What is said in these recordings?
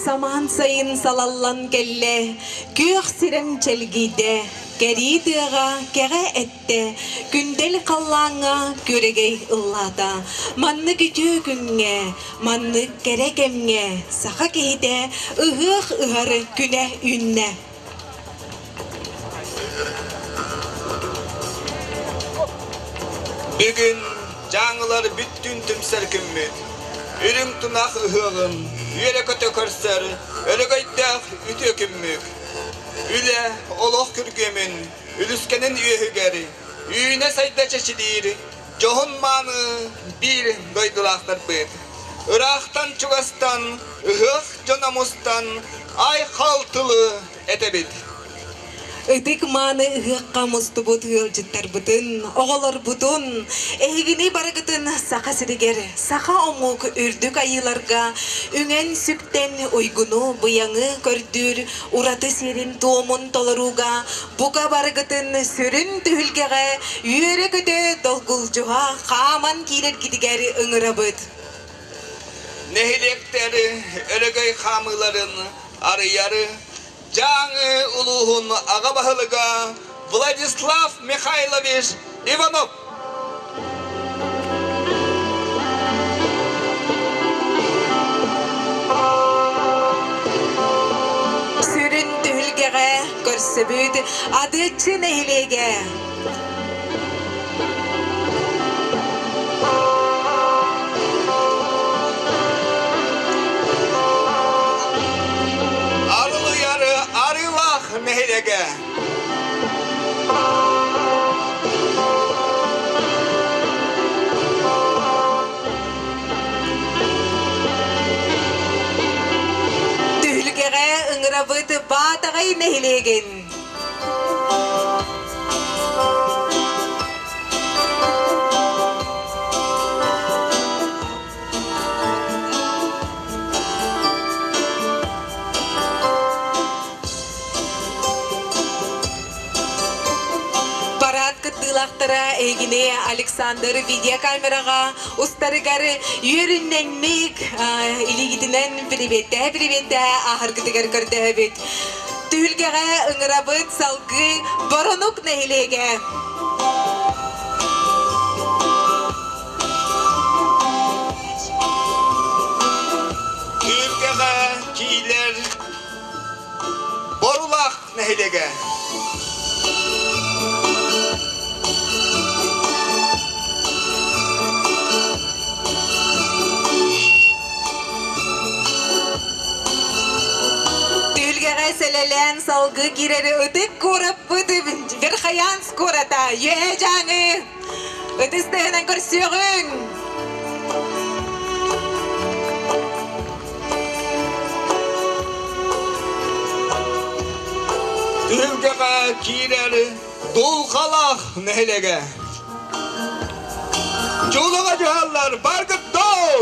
Самаан сайын салаллан кэллэ, күөх сирэм чэлгийдэ, кэрии тыаҕа кэҕэ эттэ, күндэл халлааҥҥа күөрэгэй ыллаата. Маннык үтүө күҥҥэ, маннык кэрэ кэмҥэ саха киһитэ ыһыах ыһар күнэ үүннэ. Бүгүн дьааҥылар бүттүүн түмсэр күммүт. Үрүҥ тунах ыһыаҕын үөрэ-көтө көрсөр өрөгөйдөөх үтүө күммүт. Үлэ, олох күргүөмүн үлүскэнин үөһүгэр үүнэ-сайда чэчилиир дьоһун-мааны биир дойдулаахтарбыт. Ыраахтан-чугастан ыһыах дьоно мустан айхал тылы этэбит. Ытык мааны ыһыахха мустубут ыалдьыттарбытын, оҕолорбутун, эһигини барыгытын Саха сиригэр, саха омук үрдүк айыыларга үҥэн-сүктэн уйгуну, быйаҥы көрдүүр ураты сиэрин-туомун толорууга бука барыгытын сүрүн түһүлгэҕэ үөрэ-көтө долгулдьуһа хааман киирэргитигэр ыҥырабыт. Нэһилиэктэр өрөгөй хаамыыларын арыйары Дьааҥы улууһун аҕа баһылыга Владислав Михайлович Иванов. Сүрүн түһүлгэҕэ көрсөбүт Адыаччы нэһилиэгэ. Арылыйары Арыылаах нэһилиэгэ. Түһүлгэҕэ ыҥырабыт Баатаҕай нэһилиэгин. Парад кыттыылаахтара эһигини Александр видеокамераҕа устарыгар үөрүннэҥник илиигитинэн приветтээ-приветтээ ааһаргытыгар көрдөһөбүт. Түһүлгэҕэ ыҥырабыт салгыы Боронук нэһилиэгэ. Түһүлгэҕэ киилэр Борулаах нэһилиэгэ. Түһүлгэҕэ сэлэлээн салгыы киирэри ытык куораппыт Верхоянск куората Үөһээ Дьааҥы ытыс тыаһынан көрсүөҕүҥ! Түһүлгэҕэ киирэр Дулҕалаах нэһилиэгэ. Дьулаҕа дьаһаллар баргыт доо!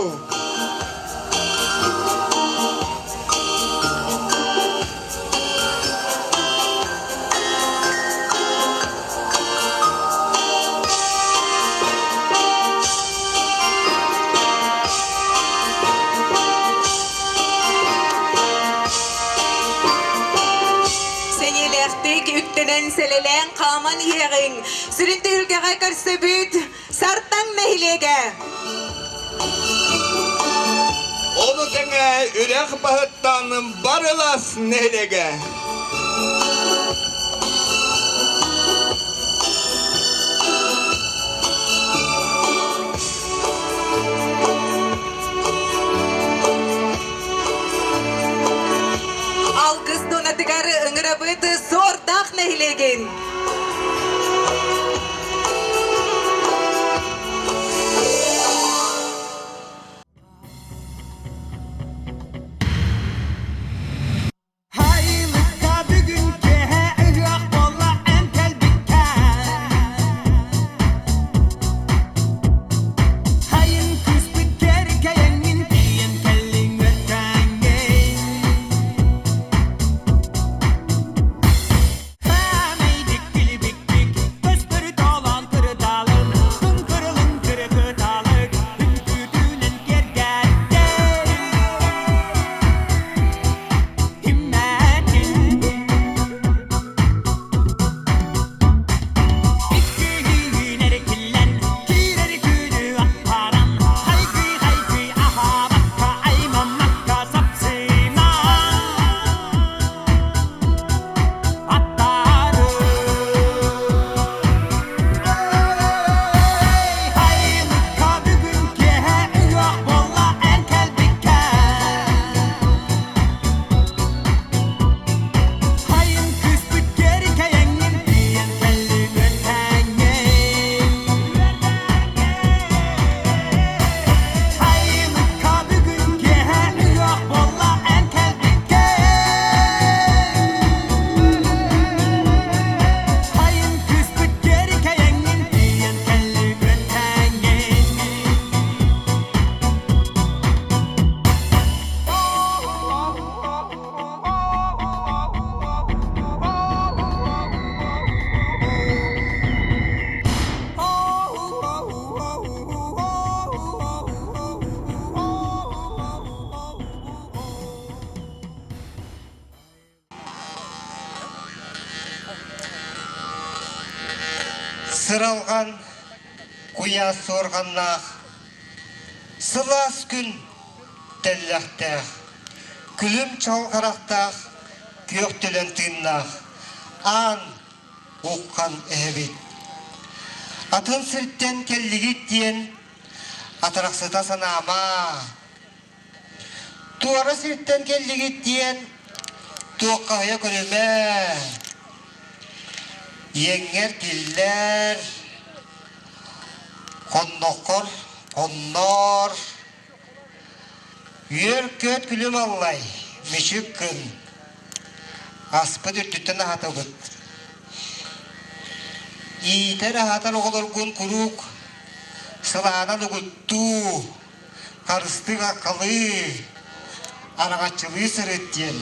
Сэниэлээхтик үктэнэн сэлэлээн хааман иһэҕиҥ. Сүрүн түһүлгэҕэ көрсөбүт Сартаҥ нэһилиэгэ. Ону тэҥэ үрэх баһыттан Барылас нэһилиэгэ. Алгыс туонатыгар ыҥырабыт Суордаах нэһилиэгин. Хайылыкка бүгүн киэһэ ыһыах буолла эн кэлбиккэ Хайын кыыспыт кэркэйэҥҥин тиийэн кэллиҥ өртөөҥҥүн Хаамайдык. Сыралҕан куйаас суорҕаннаах, сылаас күн тэллэхтээх, күлүм чаҕыл харахтаах, күөх төлөн тыыннаах аан Уххан эһэбит. Атын сиртэн кэллигит диэн атарахсыта санаама. Туора сиртэн кэллигит диэн туоххаһыйа көрүмэ. Иэҥҥэр киллэр, хонноххор хонноор, үөр-көт күлүм аллай, мүчүк гын. Аспыт үрдүттэн аһатабыт. Иитэр-аһатар оҕолоргун куруук сылаанан угуттуу, харыстыы-хаххалыы, араҥаччылыы сырыт диэн.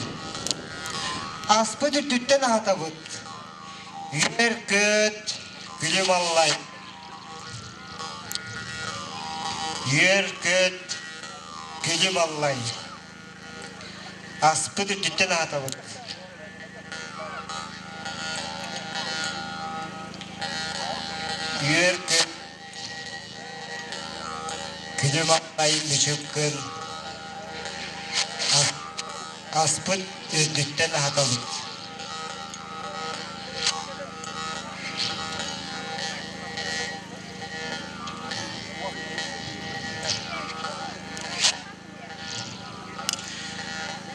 Аспыт үрдүттэн аһатабыт. Үөр-көт, күлүм аллай. Үөр-көт, күлүм аллай. Аспыт үрдүттэн аһатабыт. Үөр-көт, Күнүм аайы мүчүк гын, аспыт үрдүттэн аһатабыт.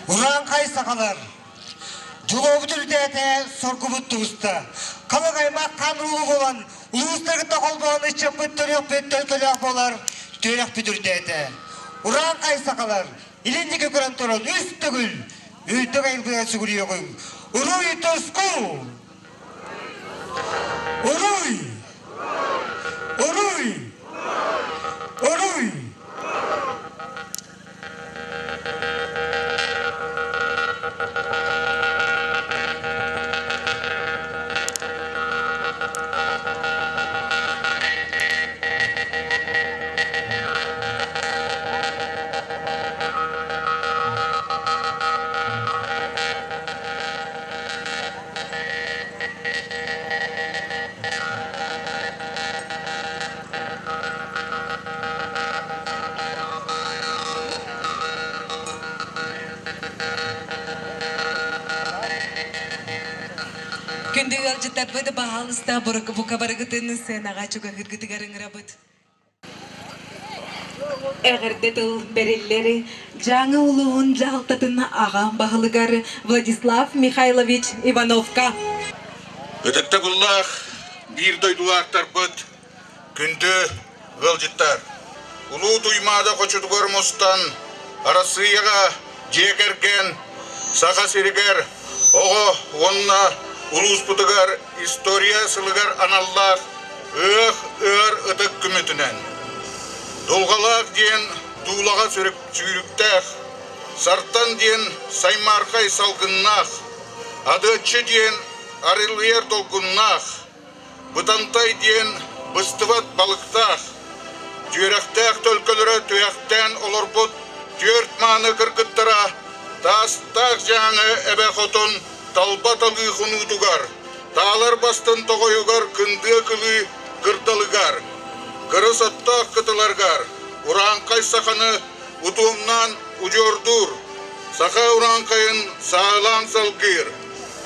Урааҥхай сахалар Дьулуобут үрдээтэ, соргубут тубуста. Халыҥ аймах хаан уруулуу буолан, улуустаргыта холбоон ыччаппыт төрүөхпүт төлкөлөөх буолар түөрэхпит үрдээтэ. Урааҥхай сахалар илин диэки көрөн туран үс төгүл үрдүк айылгыга сүгүрүйүөҕүҥ. Уруй туску! Уруй! Уруй! Уруй! Күндү ыалдьыттарбыт баһаалыста бука барыгытын сценаҕа чугаһыыргытыгар ыҥырабыт. Эҕэрдэ тыл бэриллэр Дьааҥы улууһун дьаһалтатын аҕа баһылыгар Владислав Михайлович Ивановка. Ытыктабыллаах биир дойдулаахтарбыт Күндү ыалдьыттар! Улуу Туймаада хочотугар мустан Арассыыйаҕа дьиэ кэргэн, Саха сиригэр оҕо уонна улууспутугар история сылыгар аналлаах ыах ыар ытык күмүтүнэн Дулҕалаах диэн дуулаҕа сүүрүктээх, Сартан диэн саймаархай салгыннаах, Адыаччы диэн арылыйар долгуннаах, Бытантай диэн быстыбат балыктаах, түөрэхтээх төлкөлөрө түһэхтээн олорбут түөрт мааны кыргыттара Таастаах Дьааҥы эбэ хотун талба талыы хонуутугар, таалар бастын тоҕойугар кындыа кылыы кырдалыгар, кырыс оттоох кытыларыгар урааҥхай саханы утуомнаан удьуордуур, саха урааҥхайын саалаан салгыыр,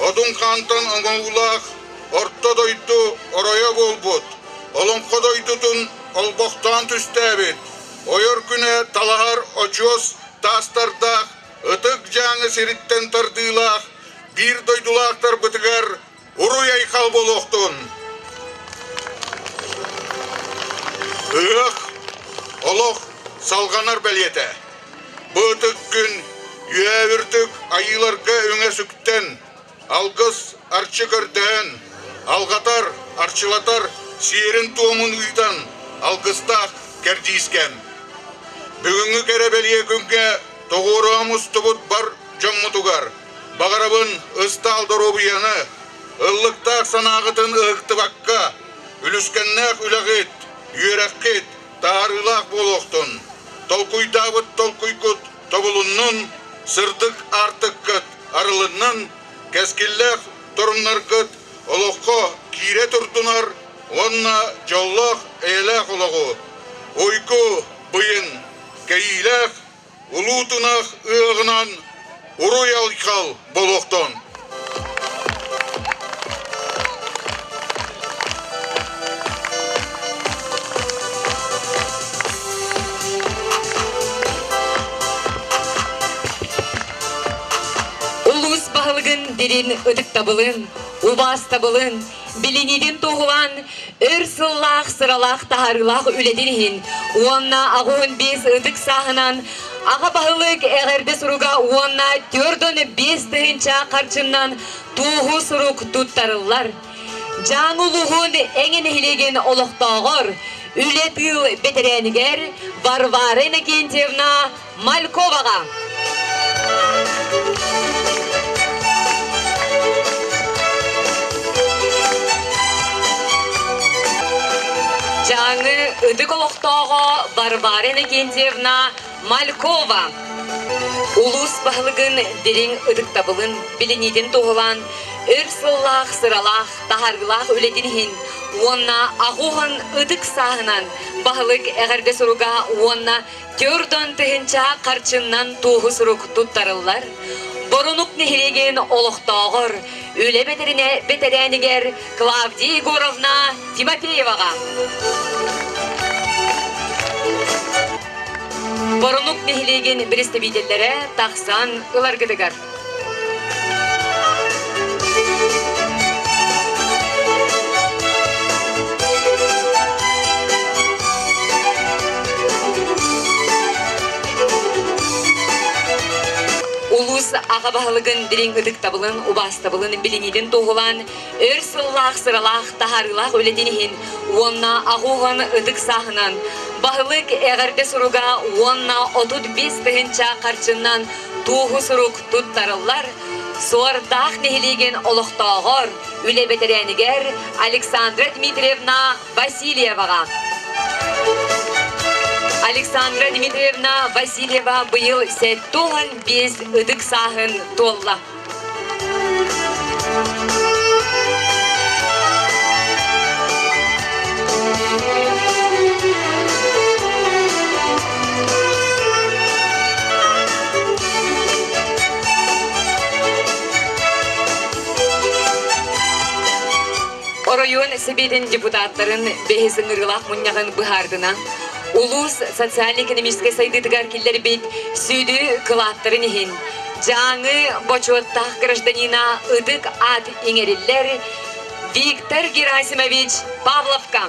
Одун хаантан оҥоһуулаах Орто дойду оройо буолбут, Олоҥхо дойдутун олбохтоон түстээбит, ойор күнэ талаһар очуос таастардаах ытык Дьааҥы сириттэн тардыылаах биир дойдулаахтарбытыгар уруй-айхал буолуохтун! Ыһыах олох салҕанар бэлиэтэ. Бу ытык күн үөһээ үрдүк айыыларга үҥэ сүктэн, Алгыс арчы көрдөһөн, алҕатар, арчылатар сиэрин-туомун ыытан алгыстаах кэрдиискэм. Бүгүҥҥү кэрэ бэлиэ күҥҥэ тоҕуоруһа мустубут бар дьоммутугар баҕарабын ыстаал доруобуйаны, ыллыктаах санааҕытын ыһыктыбакка, үлүскэннээх үлэҕит, үөрэххит таарыылаах буолуохтун, толкуйдаабыт толкуйгут тобулуннун, сырдык аартыккыт арылыннын, кэскиллээх торумнаргыт олоххо киирэ турдунар. уонна дьоллоох эйэлээх олоҕу, уйгу быйын кэйиилээх улуу тунах ыаҕынан уруй-айхал буолуохтун! Улуус баһылыгын дирин ытыктабылын, убаастабылын, билиниитин туоһулаан өр сыллаах сыралаах таһаарыылаах үлэтин иһин уонна 85 ытык сааһынан аҕа баһылык эҕэрдэ суруга уонна 45 тыһыынча харчыннан туоһу сурук туттарыллар. Дьааҥы улууһун Эҥэ нэһилиэгин олохтооҕор, үлэ тыыл бэтэрээнигэр Варвара Иннокентьевна Мальковаҕа. Дьааҥы ытык олохтооҕо Варвара Иннокентьевна Малькова. Улуус баһылыгын дириҥ ытыктабылын билиниитин туһулаан өр сыллаах сыралаах, таһаарыылаах үлэтин иһин уонна аҕуһун ытык сааһынан баһылык эҕэрдэ суруга уонна 40 тыһыынча харчыннан туоһу сурук туттарыллар. Боронук нэһилиэгин олохтооҕор, үлэ бэтэринэ бэтэрээнигэр Клавдия Егоровна Тимофееваҕа. Боронук нэһилиэгин представителлэрэ тахсан ыларгытыгар. Улуус аҕа баһылыгын дириҥ ытыктабылын, убаастабылын билиниитин туоһулаан, өр сыллаах сыралаах, таһаарыылаах үлэтин иһин уонна аҕуһун ытык сааһынан баһылык эҕэрдэ суруга уонна 35 тыһыынча харчынан туоһу сурук туттарыллар. Суордаах нэһилиэгин олохтооҕор, үлэ бэтэрээнигэр Александра Дмитриевна Васильеваҕа. Александра Дмитриевна Васильева быйыл 75 ытык сааһын туолла. Оройуон Сэбиэтин депутаттарын бэһис ыҥырыылаах мунньаҕын быһаардынан улуус социально-экономическай сайдыытыгар киллэрбит сүдү кылааттарын иһин Дьааҥы бочуоттаах гражданина ытык аат иҥэриллэр Виктор Герасимович Павловка.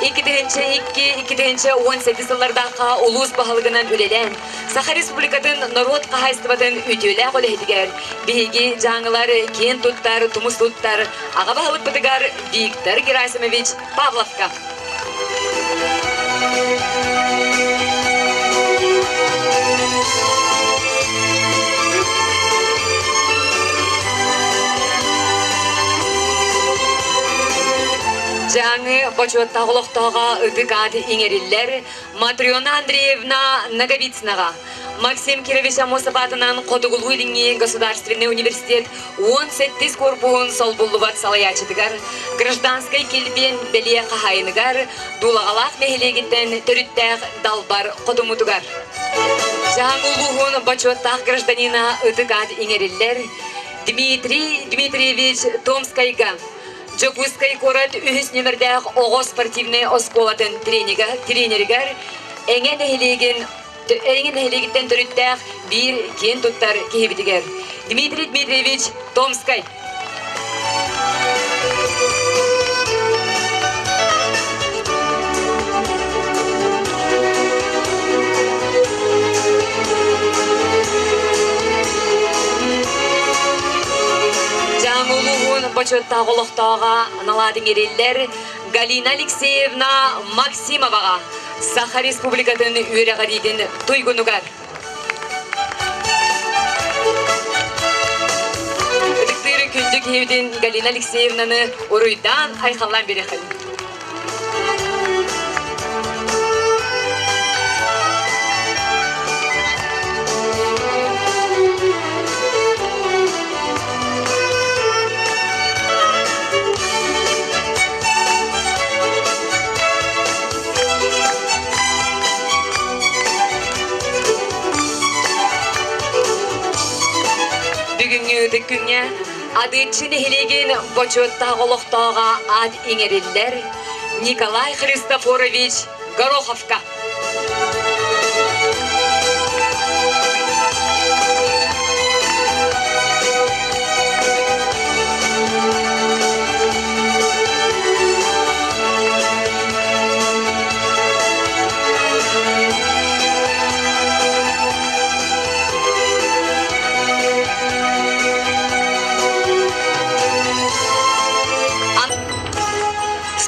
2002-2017 сыллардаахха улуус баһылыгынан үлэлээн, Саха Республикатын норуот хаһаайыстыбатын үтүөлээх үлэһитигэр биһиги дьааҥылар киэн туттар, тумус туттар аҕа баһылыкпытыгар Виктор Герасимович Павловка. Дьааҥы бочуоттаах олохтооҕо ытык аат иҥэриллэр Матрена Андреевна Ноговицынаҕа, Максим Кирович Аммосов аатынан Хотугулуу-Илиҥҥи государственнай университет 17 корпуһун солбуллубат салайааччытыгар, гражданскай килбиэн бэлиэ хаһаайыныгар, Дуулаҕалаах нэһилиэгиттэн төрүттээх Далбар хотумутугар. Дьааҥы улууһун бочуоттаах гражданина ытык аат иҥэриллэр Дмитрий Дмитриевич Томскайга, Дьокуускай куорат үһүс нүөмэрдээх оҕо спортивнай оскуолатын тренеригэр Эҥэ нэһилиэгин Эҥэ нэһилиэгиттэн төрүттээх биир киэн туттар киһибитигэр Дмитрий Дмитриевич Томскай. Дьааҥы улууһун бочуоттаах олохтооҕо аналаат иҥэриллэр Галина Алексеевна Максимоваҕа Саха Республикатын үөрэҕириитин туйгунугар. Ытыктыыр күндү киһибитин Галина Алексеевнаны уруйдаан айхаллаан биэриэххин. Бүгүҥҥү ытык күҥҥэ Адыаччы нэһилиэгин бочуоттаах олохтооҕо аат иҥэриллэр Николай Христофорович Гороховка.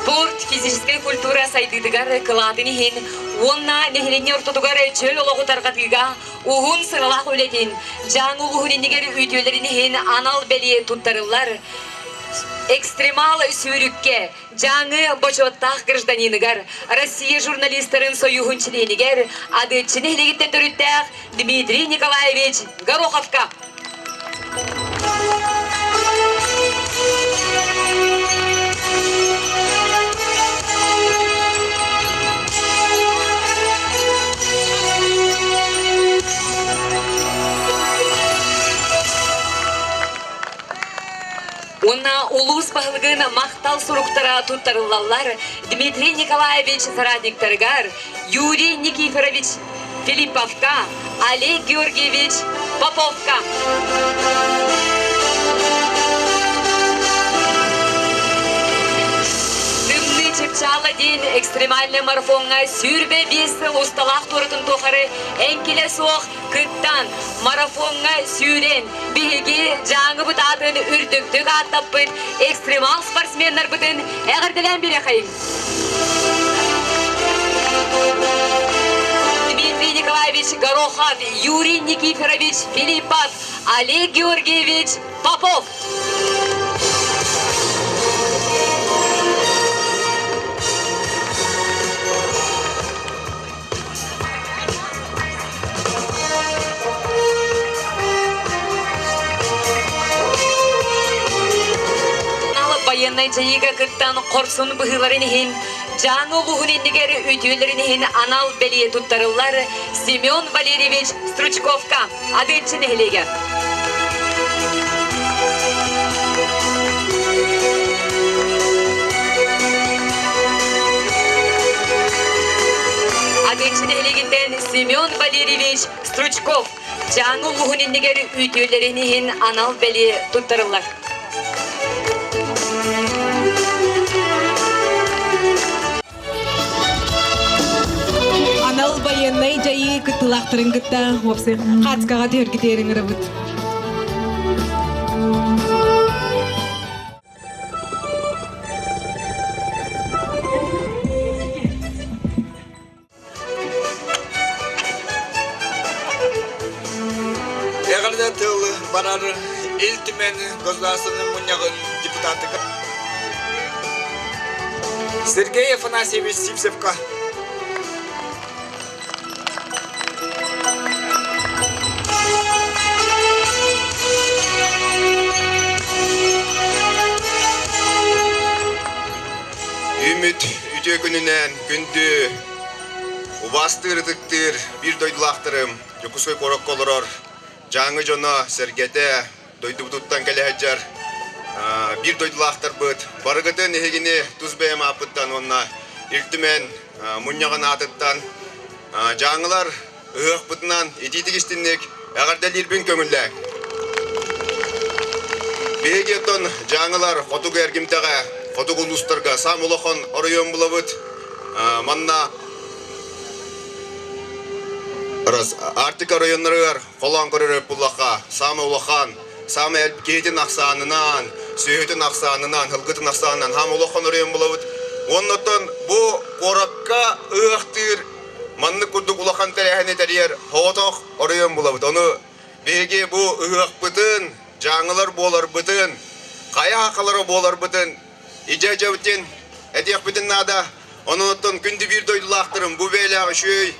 Спорт, физическэй культура сайдыытыгар кылаатын иһин уонна нэһилиэнньэ ортотугар чөл олоҕу тарҕатыыга уһун сыралаах үлэтин, дьаҥ улууһун иннигэр үтүөлэрин иһин анал бэлиэ туттарыллар. Экстремал сүүрүккэ Дьааҥы бочуоттаах гражданиныгар, Россия журналистарын союһун чилиэнигэр, Адыаччы нэһилиэгиттэн төрүттээх Дмитрий Николаевич Гороховка. Уонна улуус баһылыгын махтал суруктара туттарыллаллар Дмитрий Николаевич соратниктарыгар Юрий Никифорович Филипповка, Олег Георгиевич Поповка. Тымныы чыпчаала диэн экстремальнай марафоҥҥа 25 сыл усталаах туоратын тухары эҥкилэ суох кыттан, марафоҥҥа сүүрэн, биһиги Дьааҥыбыт аатын үрдүктүк ааттаппыт экстремал спортсменнарбытын эҕэрдэлээн биэриэхэйиҥ! Дмитрий Николаевич Горохов, Юрий Никифорович Филиппов, Олег Георгиевич Попов. Байыаннай дьайыыга кыттан хорсун быһыыларын иһин, Дьааҥы улууһун иннигэр үтүөлэрин иһин анал бэлиэ туттарыллар Семен Валерьевич Стручковка, Адыаччы нэһилиэгэ. Адыаччы нэһилиэгиттэн Семен Валерьевич Стручков Дьааҥы улууһун иннигэр үтүөлэрин иһин анал бэлиэ туттарыллар. Анал байыаннай дьайыы кыттыылаахтарын кытта уопсай хаацкаҕа түһэргитиэрин ырабыт. Эҕэрдэ тыл барар Ил Түмэн Государственнай мунньаҕын депутатыгар Сергей Афанасьевич Сивцевка. Үмүт үтүө күнүнэн күндү убаастыыр ытыктыыр биир дойдулаахтарым Дьокуускай куоракка олорор Дьааҥы дьоно сэргэтэ дойдубутуттан кэлэ сылдьар биир дойдулаахтарбыт барыгытын эһигини тус бэйэм ааппыттан уонна Ил Түмэн мунньаҕын аатыттан Дьааҥылар ыһыахпытынан итиитик истинник эҕэрдэлиирбин көҥүллээҥ. Биһиги оттон Дьааҥылар хотугу эргимтэҕэ, хотугу улуустарга саам улахан оройуон булабыт. Манна Арктика районнарыгар холоон көрөр буллахха, саамай улахан, саамай киһитин ахсаанынан, сүөһүтүн ахсаанынан, һылгытын ахсаанынан хаам улахан оройуон булабыт. Уоннаттан бу куоракка ыһыахтыыр маннык курдук улахан тэрээһини тэрийэр соҕотох оройуон булабыт. Ону биһиги бу ыһыахпытын, дьааҥылар буоларбытын, хайа хахалара буоларбытын идьэ-дьэбитин этиэхпитин наада. Онон күндү биир дойдулаахтарым бу бэйэлээх үчүгэй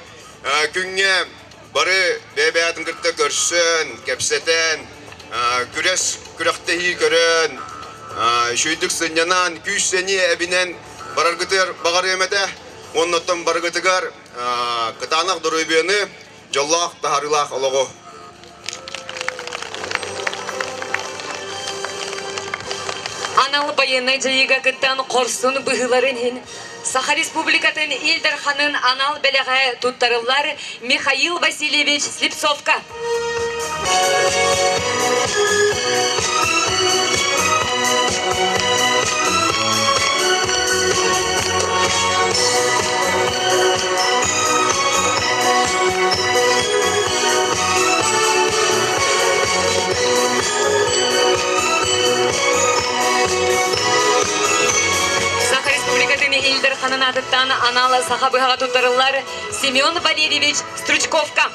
күҥҥэ бары бэйэ-бэйэтин кытта көрсөн, кэпсэтэн, күрэс күрэхтэһии көрөн, үчүгэйдик сынньанан, күүс-сэниэ эбинэн бараргытыгар баҕарыам этэ. Уонна оттон барыгытыгар кытаанах доруобуйаны, дьоллоох, таһаарыылаах олоҕу. Анал байыаннай дьайыыга кыттан хорсун быһыыларын иһин Саха Республикатын Ил Дарханын анал бэлэҕэ туттарыллар Михаил Васильевич Слепцовка. Саха Республикатын Ил Дарханын аатыттан анал саха быһаҕа туттарыллар Семен Валерьевич Стручковка.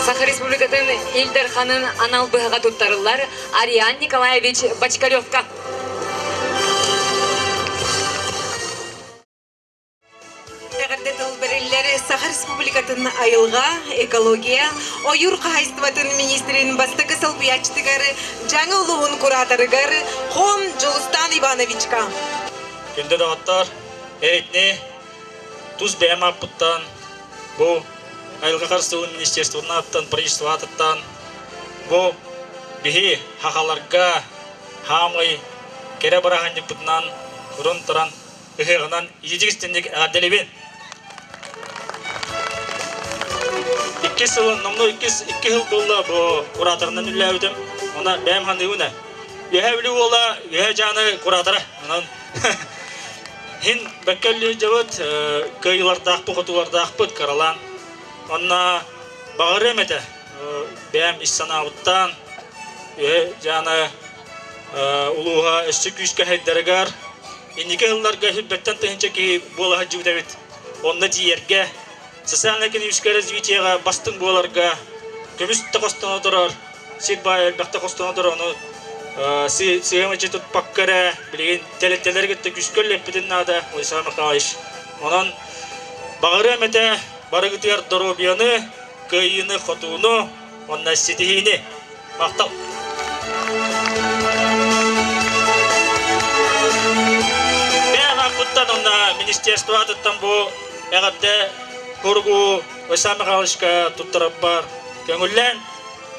Саха Республикатын Ил Дарханын анал быһаҕа туттарыллар Ариан Николаевич Бочкаревка. Эҕэрдэ тыл бэриллэр Саха Республикатын айылҕа, экология, ойуур хаһаайыстыбатын министрин бастакы солбуйааччытыгар Дьаҥы улууһун кураторыгар Хом Дьулустан Ивановичка. Күндү доҕоттор, эһитини тус бэйэм ааппыттан бу айылҕа харыстабылын министерствотын ааттан, правительство аатыттан бу биһи хахаларга хаамый кэрэ бырааһынньыкпытынан урун туран ыһыаҕынан ититик истинник эҕэрдэлибин. Иккис сылын, номнуо иккис икки сыл буолла бу кураторынан үлэлээбитим. Онон бэйэм ханыыбын ээ. Үөһээ Бүлүү уола, Үөһээ Дьааны куратора. Онон хин бэккэ үллүһүдьэбит, кыайыылардаахпыт, хотуулардаахпыт кыралаан. Онно баҕарыам этэ, бэйэм ис санаабыттан Үөһээ Дьааны улууһа өссө күүскэ сайдарыгар Инники сылларга сүүрбэттэн тыһыынча киһи буола сылдьыбыт эбит. Онно тиийэргэ, социально-экономическое развитиеҕа бастыҥ буоларга көмүс да хостоно турар, сир баайа элбэхтэ хостоно турар, ону сыһыамыччы туппакка эрэ билигин тэрилтэлэри кытта күүскэ үлэлэппитин наада, Владислав Михайлович. Онон баҕарыам этэ барыгытыгар доруобуйаны, кыайыыны, хотууну уонна ситиһиини. Махтал. Бэйэм ааппыттан уонна министерство аатыттан бу эҕэрдэ кургу Василий Михайловичка туттарарбар көҥүллээн,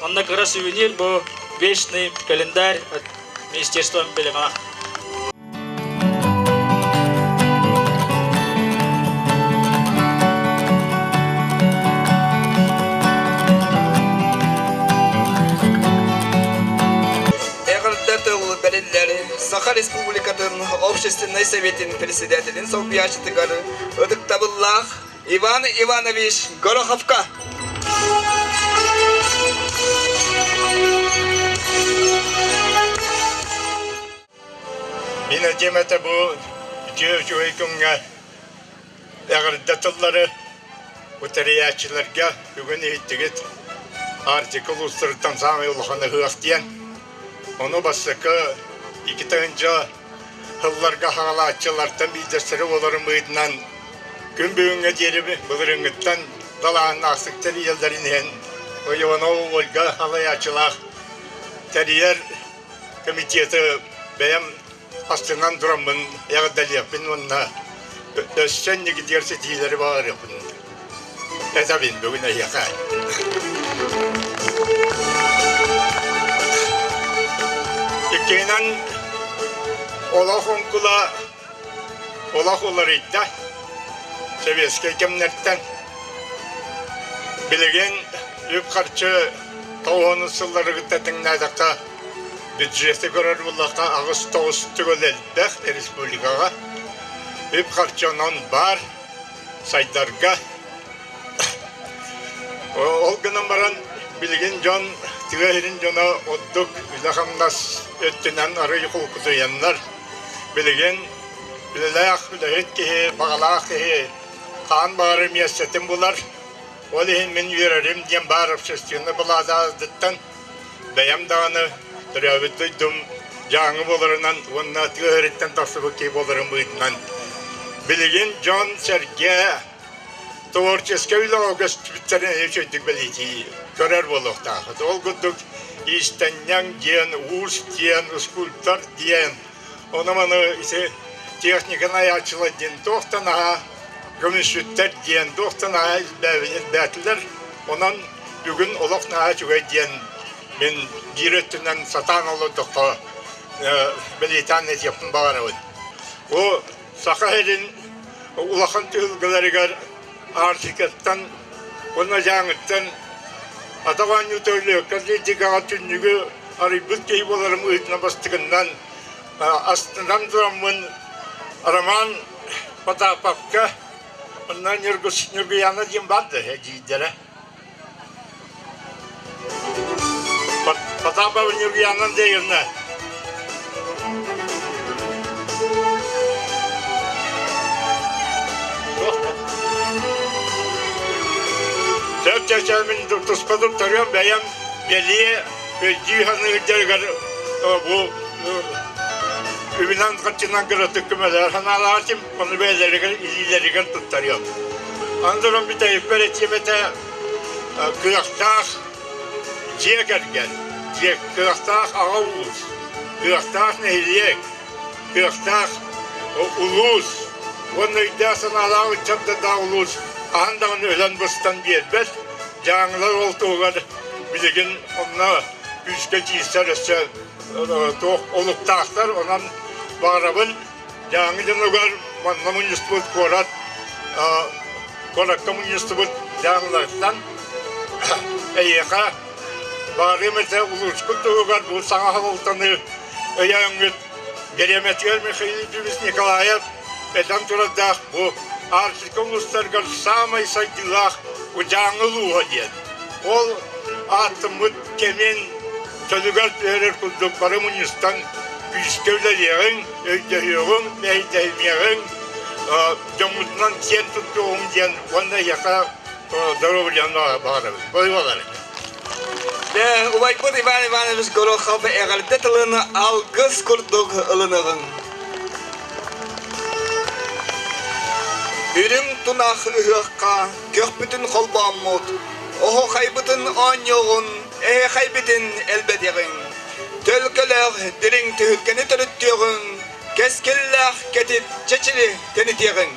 онно кыра сувенир бу вечный календарь от министерства билимаах. Эҕэрдэ тыл бэриллэр Саха Республикатын Общественнай Советин председателин солбуйааччытыгар ытыктабыллаах Иван Иванович Гороховка. Мин этиэм этэ бу үтүө үчүгэй күҥҥэ эҕэрдэ тыллары бу тэрийээччилэргэ бүгүн иһиттигит Арктика улуустарыттан саамай улахан ыһыах диэн. Ону бастакы 2 тыһыынча сылларга хаҕалааччылартан биирдэстэрэ буоларым быһыытынан күн бүгүҥҥэ диэри былырыыҥҥыттан далааһыннаахтык тэрийэллэрин иһин Иванова Ольга салайааччылаах тэрийэр комитеты бэйэм астынан тураммын эҕэрдэлиэхпин уонна өссө инникитигэр ситиһиилэри баҕарыахпын этэбин бүгүн эһиэхэ. Иккиһинэн олох оҥкула олох уларыйда сэбиэскэй кэмнэртэн. Билигин үп-харчы тоҕуһунус сылларыгыттан тэҥнээтэххэ бюджеты көрөр буоллахха 8-9 төгүл элбэх республикаҕа үп-харчы онон баар сайдарга. Ол гынан баран билигин дьон тыа сирин дьоно ордук үлэ-хамнас өттүнэн арыый холкутуйаннар билигин үлэлээх үлэһит киһи, баҕалаах киһи хаан баҕары миэстэтин булар. Ол иһин мин үөрэрим диэн баар общественнай былаазаадыттан бэйэм даҕаны төрөөбүт дойдум Дьааҥы буоларынан уонна тыа сириттэн тахсыбыт киһи буоларым быһыытынан билигин дьон-сэргэ творческай үлэҕэ көстүбүттэрин үчүгэйдик бэлиэтии көрөр буолуохтаахпыт. Ол курдук иистэнньэҥ диэн, уус диэн, скульптор диэн, ону-маны ити. техниканы айааччылар диэн туох да наһаа көмүсүттэр диэн туох да наһаа элбээтилэр. Онон бүгүн олох наһаа үчүгэй диэн мин биир өттүнэн сатаан олордоххо бэлиэтээн этиэхпин баҕарабын. Бу Саха сирин улахан түһүлгэлэригэр Арктикаттан уонна Дьааҥыттан атах оонньуута Өлүөккэ атлетикаҕа түннүгү арыйбыт киһи буоларым ыытына бастакыннан астынан тураммын Роман Потаповка онно Ньургуяна диэн баар да эдьиийдэрэ Потапова Ньургуяна Андреевна Сөп чэчэмин туспа туттарыам бэйэм бэлиэ өйдүү саныырдарыгар бу үбүнэн хаччынан кыратык көмөлөөр санаалаатым ону бэйэлэригэр илиилэригэр туттарыам. Андыран бүтэйиппэр этиэм этэ кыахтаах дьиэ кэргэн, дьиэ кыахтаах аҕа уус, кыахтаах нэһилиэк, кыахтаах улуус уонна өйдөөх-санаалаах ыччаттардаах улуус хаһан даҕаны өлөн-быстан биэрбэт. Дьааҥылар ол туһугар билигин онно күүскэ киирсэр өссө туох олуктаахтар. Онон баҕарабын Дьааҥы дьонугар манна мунньустубут куорат куоракка мунньустубут дьааҥылартан эйиэхэ баарыам этэ улууспут туһугар бу саҥа салалтаны өйөөҥҥүт Геремэтигэр Михаил Ефимович Николаев этэн турардаах бу Арктика улуустарыгар саамай сайдыылаах Дьааҥы улууһа диэн. Ол ааттаммыт кэмин чөлүгэр түһэрэр курдук бары мунньустан күүскэ үлэлиэҕиҥ, өйдөһүөҕүҥ, мэһэйдэһимиэҕиҥ, дьоммутунан киэн туттуоҕуҥ диэн уонна эһиэхэ доруобуйаны баҕарабын. Бойуолары. Убайбыт Иван Иванович Горохов эҕэрдэ тылын алгыс курдук ылыныҕыҥ. Үрүҥ тунах ыһыахха көхпүтүн холбооммут, оһохайбытын оонньуоҕун, эһэхэйбитин элбэтиэҕиҥ. Төлкөлөөх дириҥ түһүлгэни төрүттүөҕүҥ, кэскиллээх кэтит чэчири тэнитиэҕиҥ.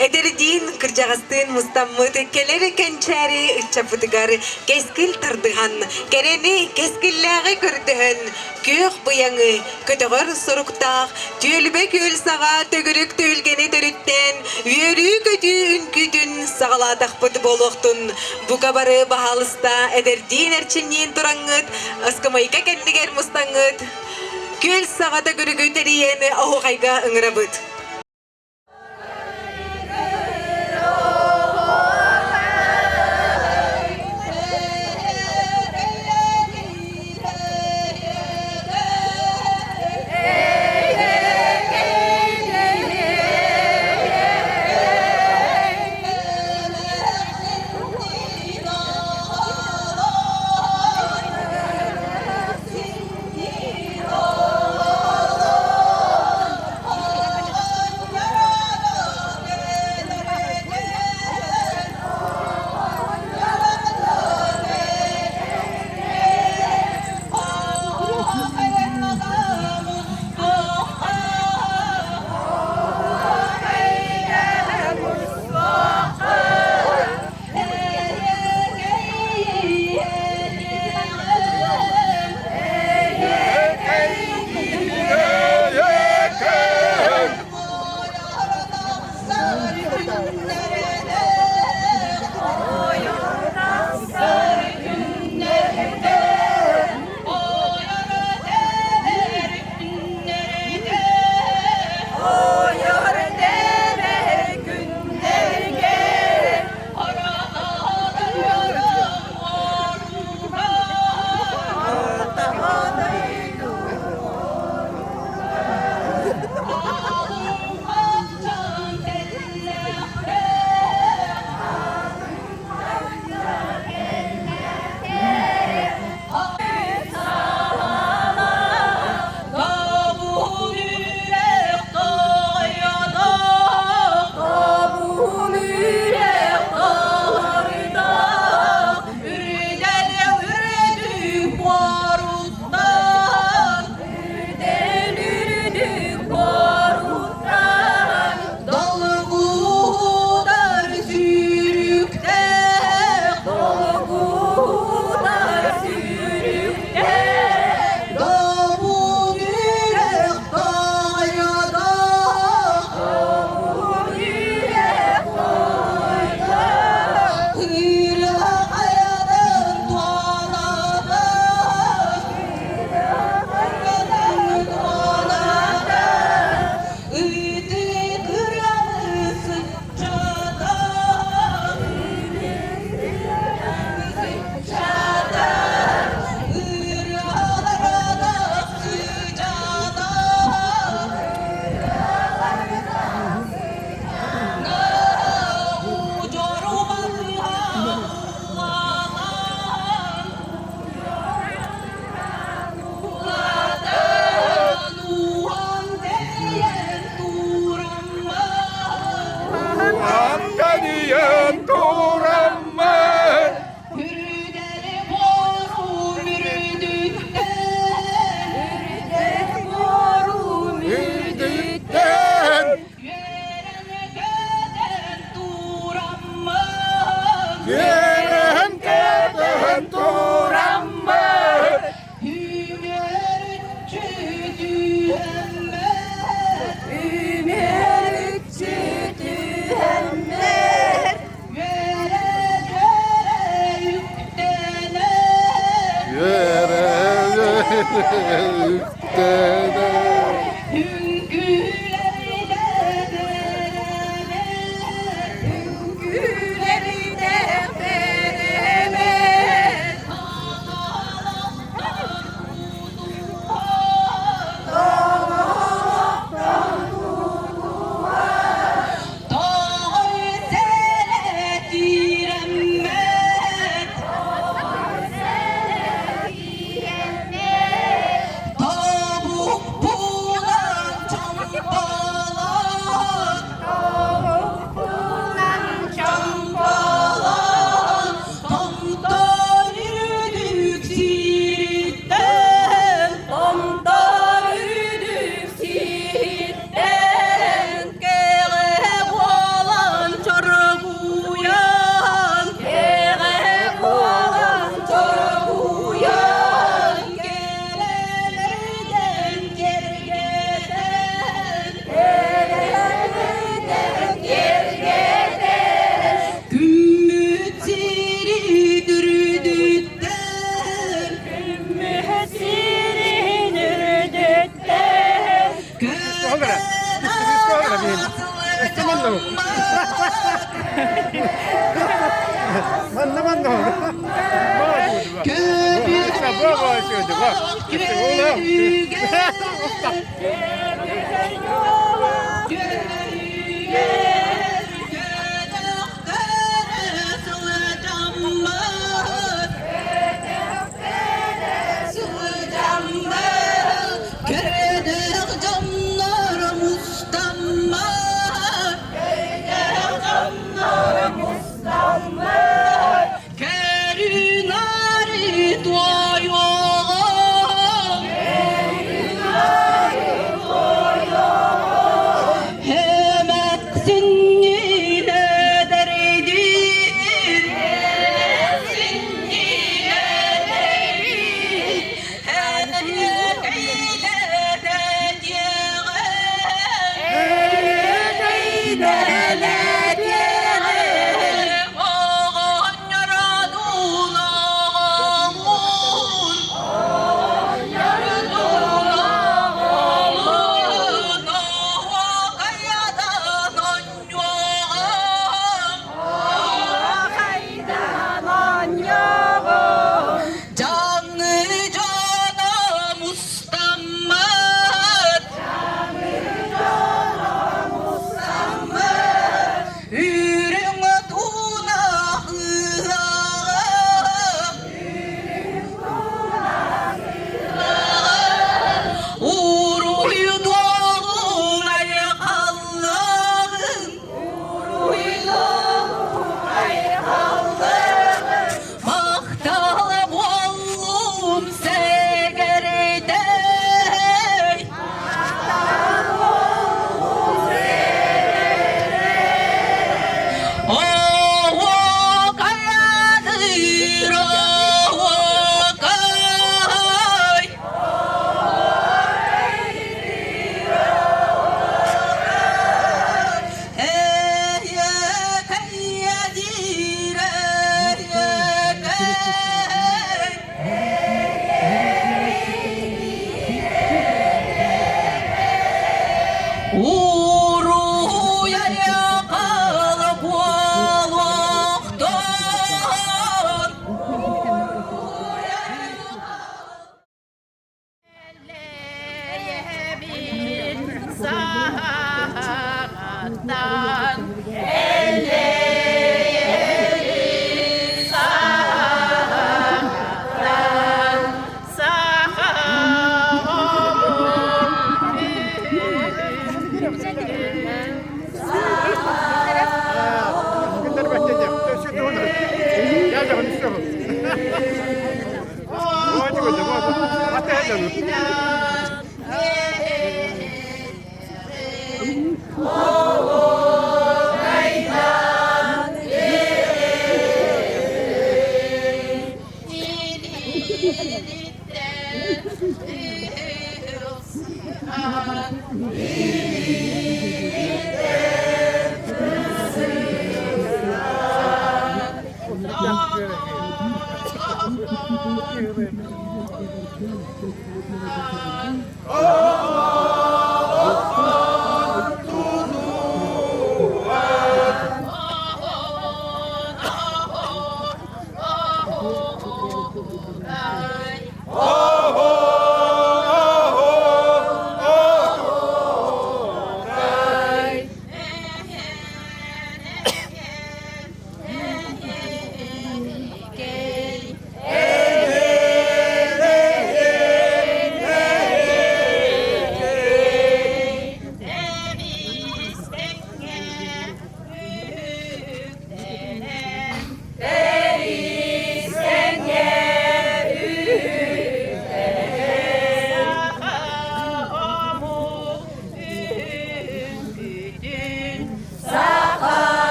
Эдэрдиин, кырдьаҕастыын мустаммыт кэлэр кэнчээри ыччаппытыгар кэскил тардыһан, кэрэни, кэскиллээҕи көрдөһөн, күөх быйаҥы көтөҕөр соруктаах түөлбэ күөл саҕа төгүрүк түһүлгэни төрүттээн, үөрүү-көтүү үҥкүүтүн саҕалаатахпыт буолуохтун. Бука бары баһаалыста эдэрдиин эрчимниин тураҥҥыт, ыскамыйка кэннигэр мустаҥҥыт, күөл саҕа төгүрүгү тэрийэн оһуохайга ыҥырабыт.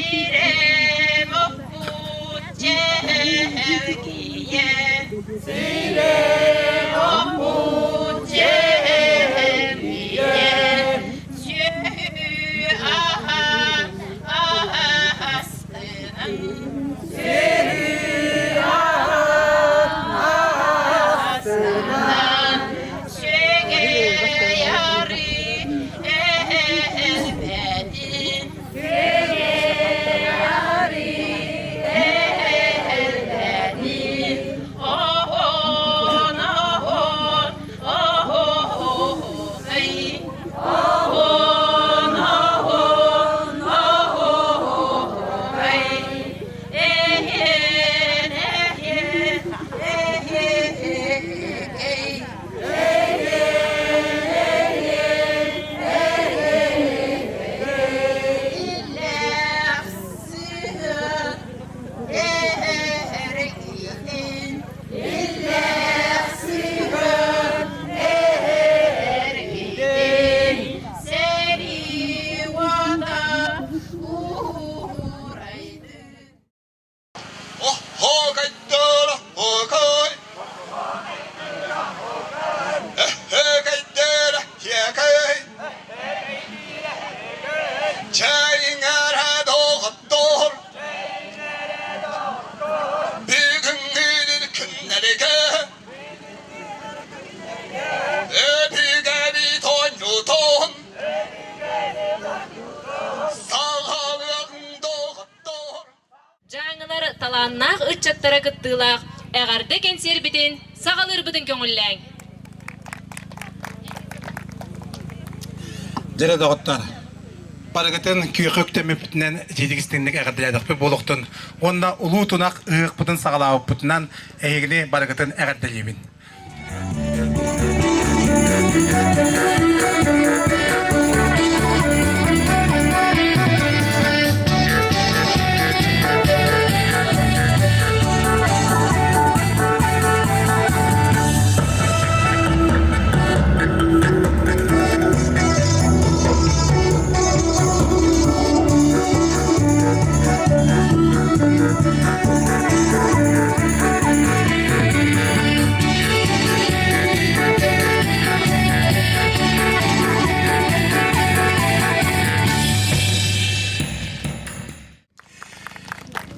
Сирэм оппут чэлгийэ, Сирэм оппут чэлгийэ, Сүөһү аһа аһастынан, Сүөһү аһа аһастынан, Сүөгэй арыы элбэтин, Дьааҥылар талааннаах ыччаттара кыттыылаах эҕэрдэ кэнсиэрбитин саҕалыырбытын көҥүллээҥ! Дьэрэ доҕоттор, барыгытын күөхэ үктэммиппитинэн итиитик истиҥник эҕэрдэлээтэхпит буолуохтун уонна улуу тунах ыһыахпытын саҕалаабыппытынан эһигини барыгытын эҕэрдэлиибин.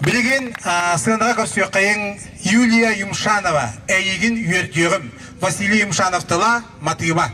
Билигин сыанаҕа көрсүөххэйиҥ Юлия Юмшанова «Эйигин үөрдүөҕүм» Василий Юмшанов тыла, матыыба.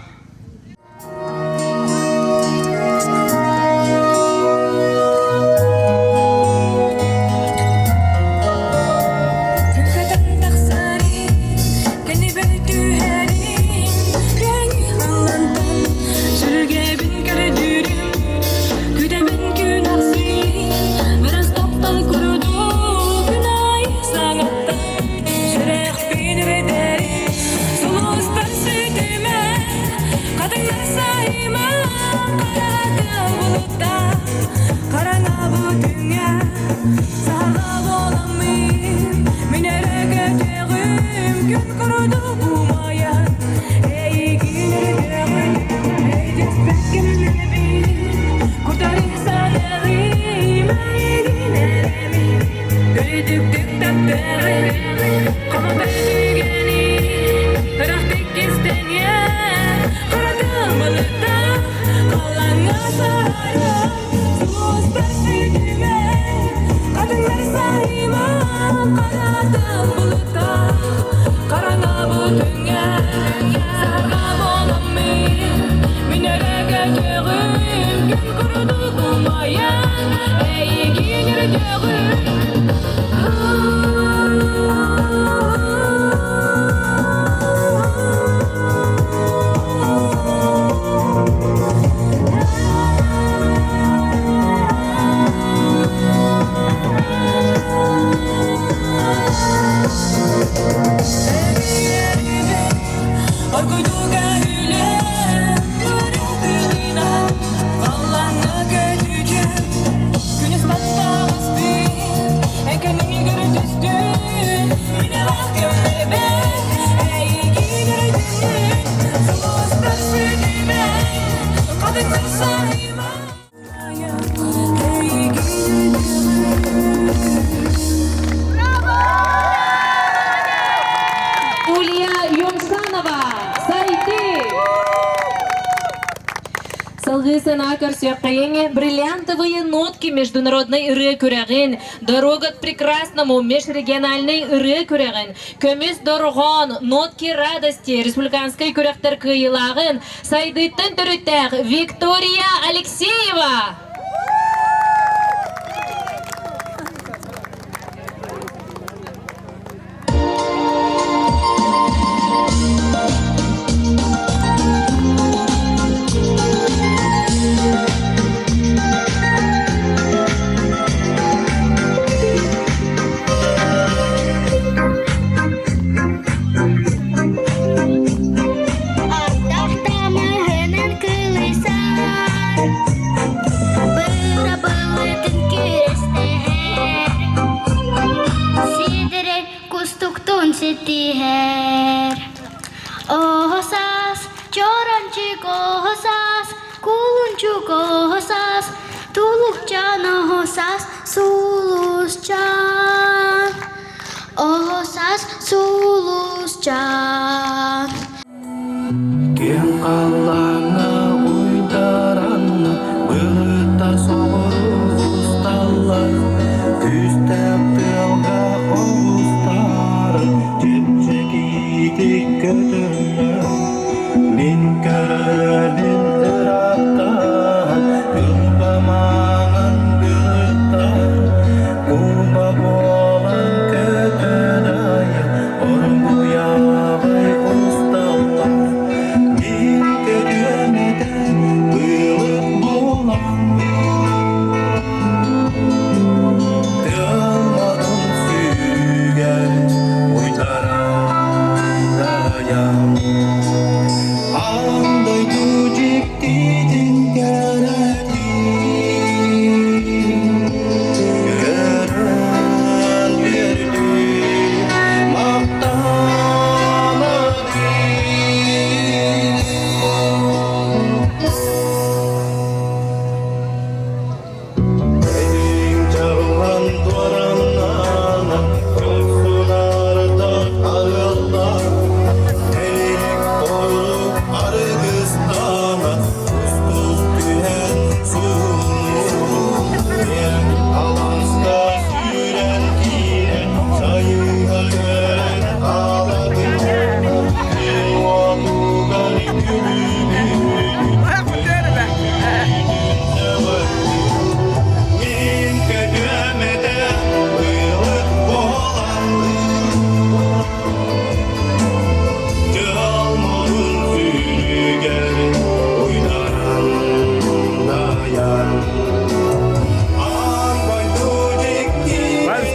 сценаҕа көрсүөххэйиҥ «Бриллиантовые нотки» международнай ырыа күрэҕин, «Дорога к прекрасному» межрегиональнай ырыа күрэҕин, «Көмүс дорҕоон», «Нотки радости» республиканскай күрэхтэр кыайыылааҕын, сайдыыттан төрүттээх Виктория Алексеева! Ардах тамыһынан кылыйсар, бырабылытын күрэстэһэр, сиэдэрэй кустуктун ситиһэр. Оһо саас, чоранчык оһо саас, кулунчук оһо саас, тулукчаан оһо саас, сулусчаан. Оһо саас, сулусчаан. Киэҥ халлааҥҥа уйдаран, былыттар соҕуруу усталлар, күүстээх тыалга оҕустаран, чэпчэкитик көтөллөр. Мин көрөбүн ыраахтан, кылба маҥан былыттар, курба буолан көтөн айан, оргуйаҕай усталлар. Мин көтүөм этэ, быылык буолан, тыалларын сүүрүгэр уйдаран дайан. Аан дойду дьиктитин кэрэтин көрөн үөрдүм, махтанабын. Эдиҥ чаҕылан туораннаана, Хорсунаардан арылла, Эйик торук арыгыстаана, Устук түһэн суунуу, Киэҥ алааска сүүрэн киирэн, Сайыһа көрөн хаалабын, Күн уотугар күлүмүн, Мин көтүөм этэ быылык буолан, Дьыл мурун сүүрүгэр уйдаран дайан. Аан дойду дьиктитин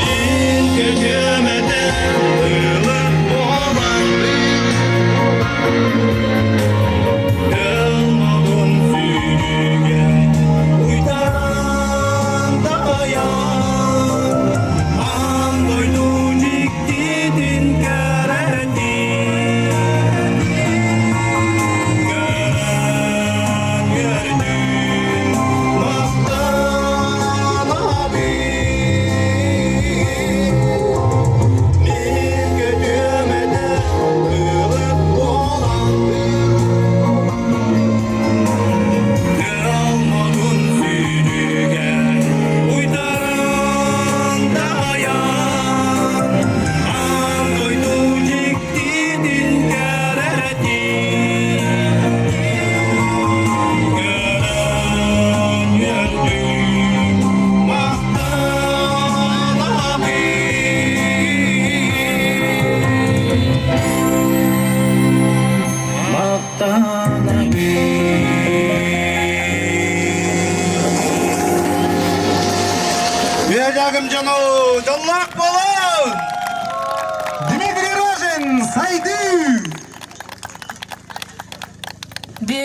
Мин көтүөм этэ ылык буолан.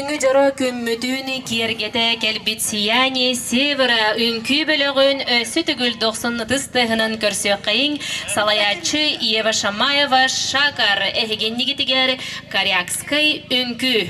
Бүгүҥҥү дьоро күммүтүн киэргэтэ кэлбит Сияние Севера үҥкүү бөлөҕүн өссө төгүл дохсун ытыс тыаһынан көрсүөххэйиҥ салайааччы Ева Шамаева Шакар эһигиннигитигэр Корякскай үҥкүү.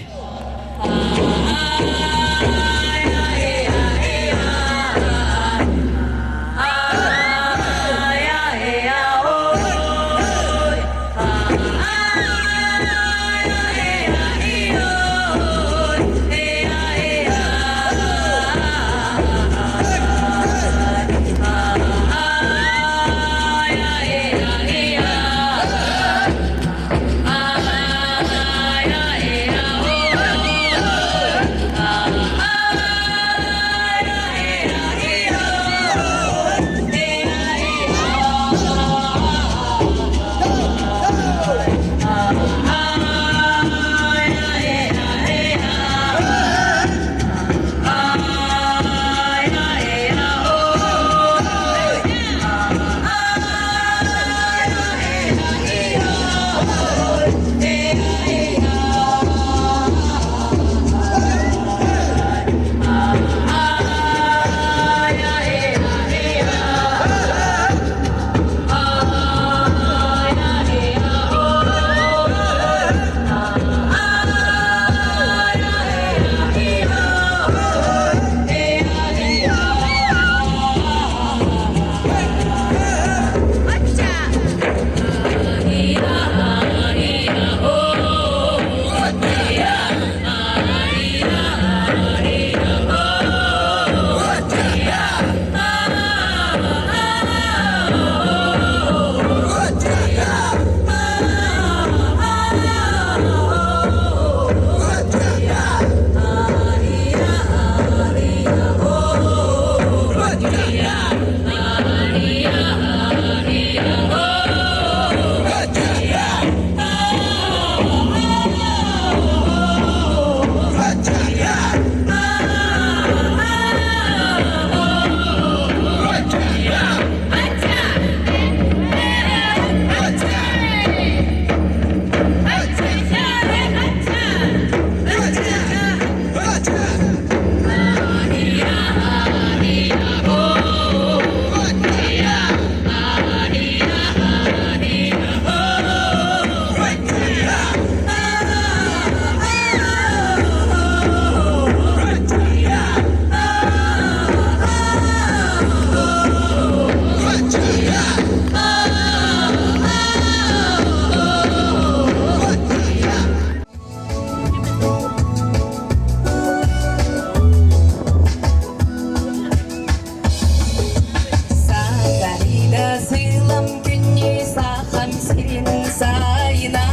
Сахалина сылам күннүү сахам сирин сайына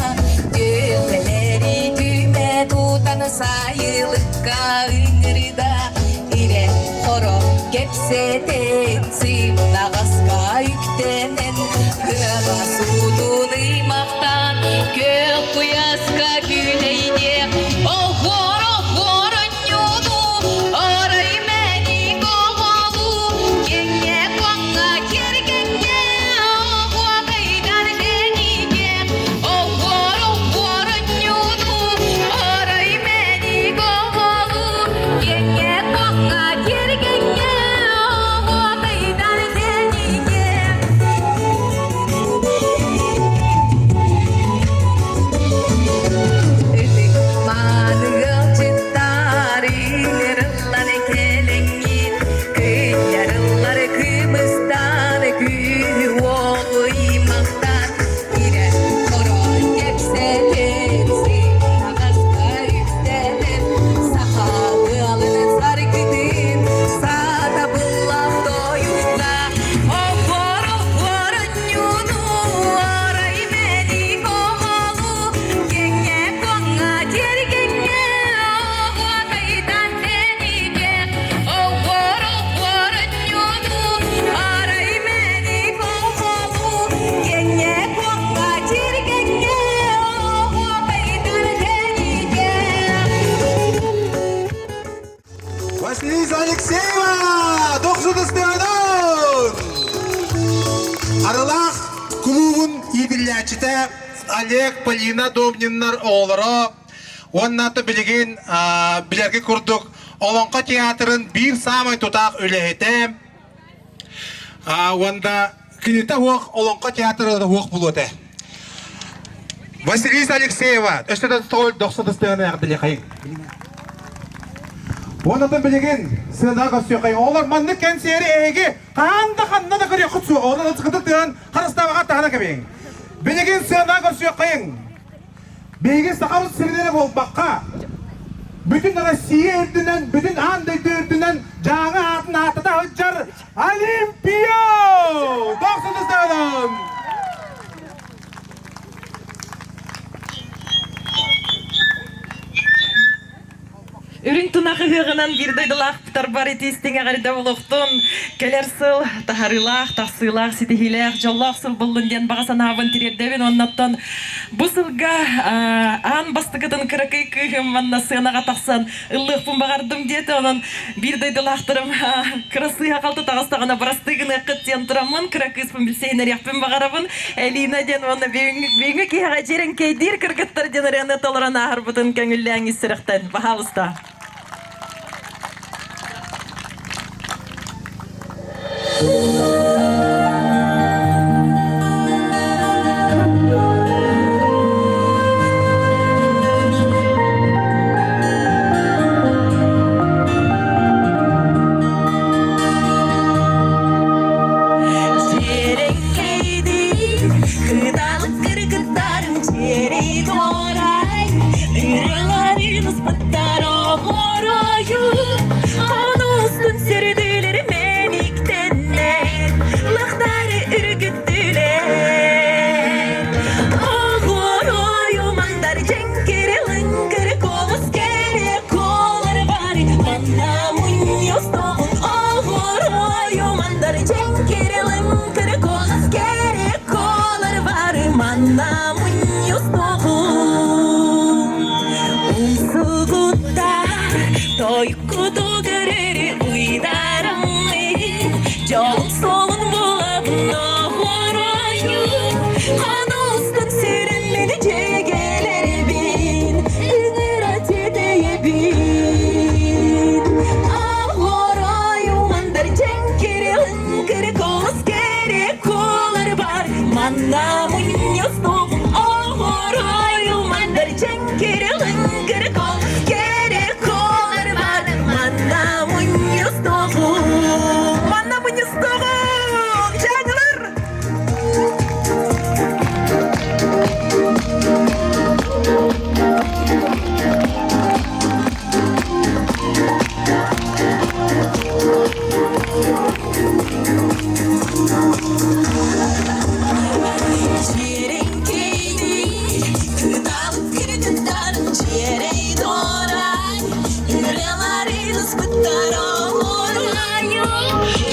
Түөлбэлэри түмэ тутан сайылыкка ыҥырда Ирэ хоро кэпсэтэн сымнаҕаска үктэнэн Ыала суутун ыймахтаан күөх куйааска күүлэйдиэх Оһуор оһуор онньууну орой мэник оҕолуу Киэҥҥэ куоҥҥа киэргэҥҥэ оһуокайдар тэнигэ Оһуор оһуор онньууну орой мэник оҕолуу Киэҥҥэ куоҥҥа киэргэҥҥэ оһуокайдар тэнигэ Ытык мааны ыалдьыттар ыҥырыллар кэлэҥҥит, кыйарыллар кымыстан күүһү-уоҕу ыймахтан, ирэ-хоро кэпсэтэн, сымнаҕаска үктэнэн, саха ыалын саргытын сатабыллаах тойуга Оһуор оһуор ньууну арай мэник оҕолу киэҥҥэ куоҥҥа тиэргэҥҥэ оһуокайдан тэнигэ Оһуор оһуор ньууну арай мэник оҕолу киэҥҥэ куоҥҥа тиэргэҥҥэ оһуокайдан тэнигэ Василиса Алексеева, Дохсудастыанын! Арылаах кулуубун иитиллээччитэ Олег Полина Домниннар оҕолоро. Уонна билигин билэргэ курдук Олоҥхо театрын биир саамай тутаах үлэһитэ уонна кинитэ уох Олоҥхо театра уох булуота. Василиса Алексеева, өссө да тоҕол дохсо дыстыганы эҕэрдэлиэхэйиҥ. Уонна билигин сыанаҕа көрсүөххэйиҥ. Оҕолор маннык кэнсиэри эһиги хаһан да ханна да көрүөххүт суоҕа. Онон ытыскытын тыаһын харыстаабаҕа таһына кэбиһиҥ. Билигин сыанаҕа көрсүөххэйиҥ. Биһиги Сахабыт сирин эрэ буолбакка, бүтүн Россия үрдүнэн, бүтүн аан дойду үрдүнэн Дьааҥы аатын ааттата сылдьар Олимпио! Дохсун Үрүҥ тунах ыһыаҕынан биир дойдулаахтарбар итиистиҥ эҕэрдэ буолуохтун! Кэлэр сыл таһарыылаах, тахсыылаах, ситиһиилээх, дьоллоох сыл буллун диэн баҕа санаабын тириэрдэбин. Оннуттан бу сылга аан бастакытын кыракый кыыһым манна сыанаҕа тахсан ыллыахпын баҕардым диэтэ. Онон биир дойдулаахтарым кыра сыыһа-халты таҕыстаҕына бырастыы гыныаххыт диэн тураммын, кыра кыыспын билсиһиннэриэхпин баҕарабын. Элина диэн уонна бүгүҥҥү киэһэҕэ дьиэрэҥкэйдиир кыргыттар диэн ырыаны толорон ааһарбытын көҥүллээҥ ис сүрэхтэн. Баһаалыста. Кыталык кыргыттарым чэрэй туорай, Ыраларын ыспыттар оҕоройу, Хонустун сөрүдүлэр мэниктэннэр, Лахтары үргүттүлэр. Оҕоройу мандар дьэҥкири лыҥкыры колос кэрэ колор бары, Манна мунньустоҕун оҕоройу мандар дьэҥкири лыҥкыры колос кэрэ колор бары, Манна мунньустоҕун. Умсугуттар тойкуту көрөрү уйдарыммын, Дьолум суолун булабын оҕоройу, Хонустун сүрүммүн дьигэлэрбин, Ыҥыра тиэтэйэбин. Оҕоройу мандар дьэҥкири лыҥкыр колос кэрэ куолар бар, Манна мунньустугум оҕоройу мандар дьэҥкири лыҥкыр колос кэрэ куолар бар, Манна мунньустугум. Манна мунньустугум! Дьааҥылар!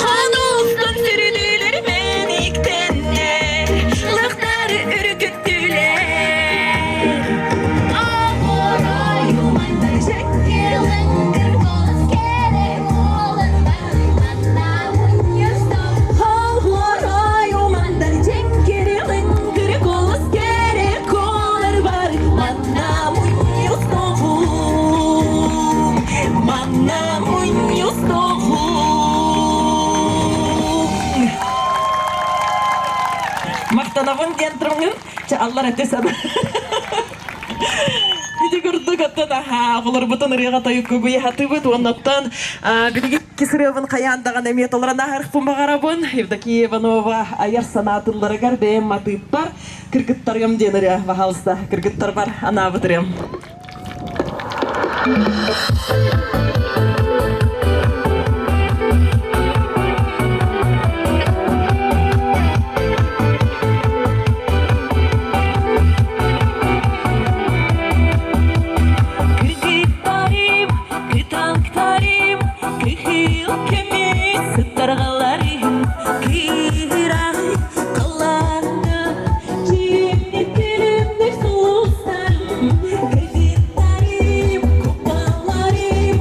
Ханустан сүрүнүлэр мэниктэннэр, лахтары үргүттүлэр. Махтанабын диэн турабын. Чэ, аллар эти сана. Ити курдук оттон аһаа оҕолорбутун ырыаҕа тойукка угуйа уоннаттан билигин кисырыабын хайаан даҕаны эмиэ толорон ааһарыхпын баҕарабын. Евдокия Иванова айар санаатылларыгар бэйэм матыыппар кыргыттарыам диэн ырыа баһаалыста кыргыттарбар анаабыт ырыам. Кыргыттарым, кыталыктарым, кыһыл көмүс сыттарҕаларым, кыырай халлааҥҥа дьиҥнир күлүмнүүр сулустарым, кыргыттарым, купаларым,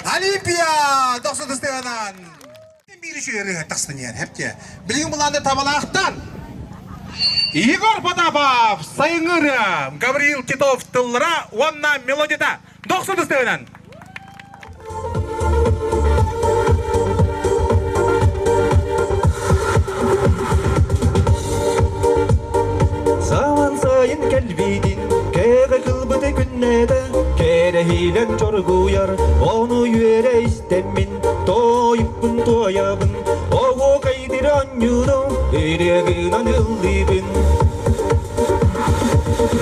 Олимпия! Дохсутустыганан! Биир үчүгэй тахсан иһэр хепте. Билигин булаанда табалаахтан Егор Потапов сайыҥҥы ырыа, Гавриил Титов тыллара уонна мелодията. Дохсутустыганан! Саман сайын кэлбитин, кэҕэ кылбыты күннэтэ, кэрэһиилэн чоргуйар, ону үөрэ истэммин, тойуппун туойабын, оһуокайдыр оонньууну, ырыагынан ыллыыбын.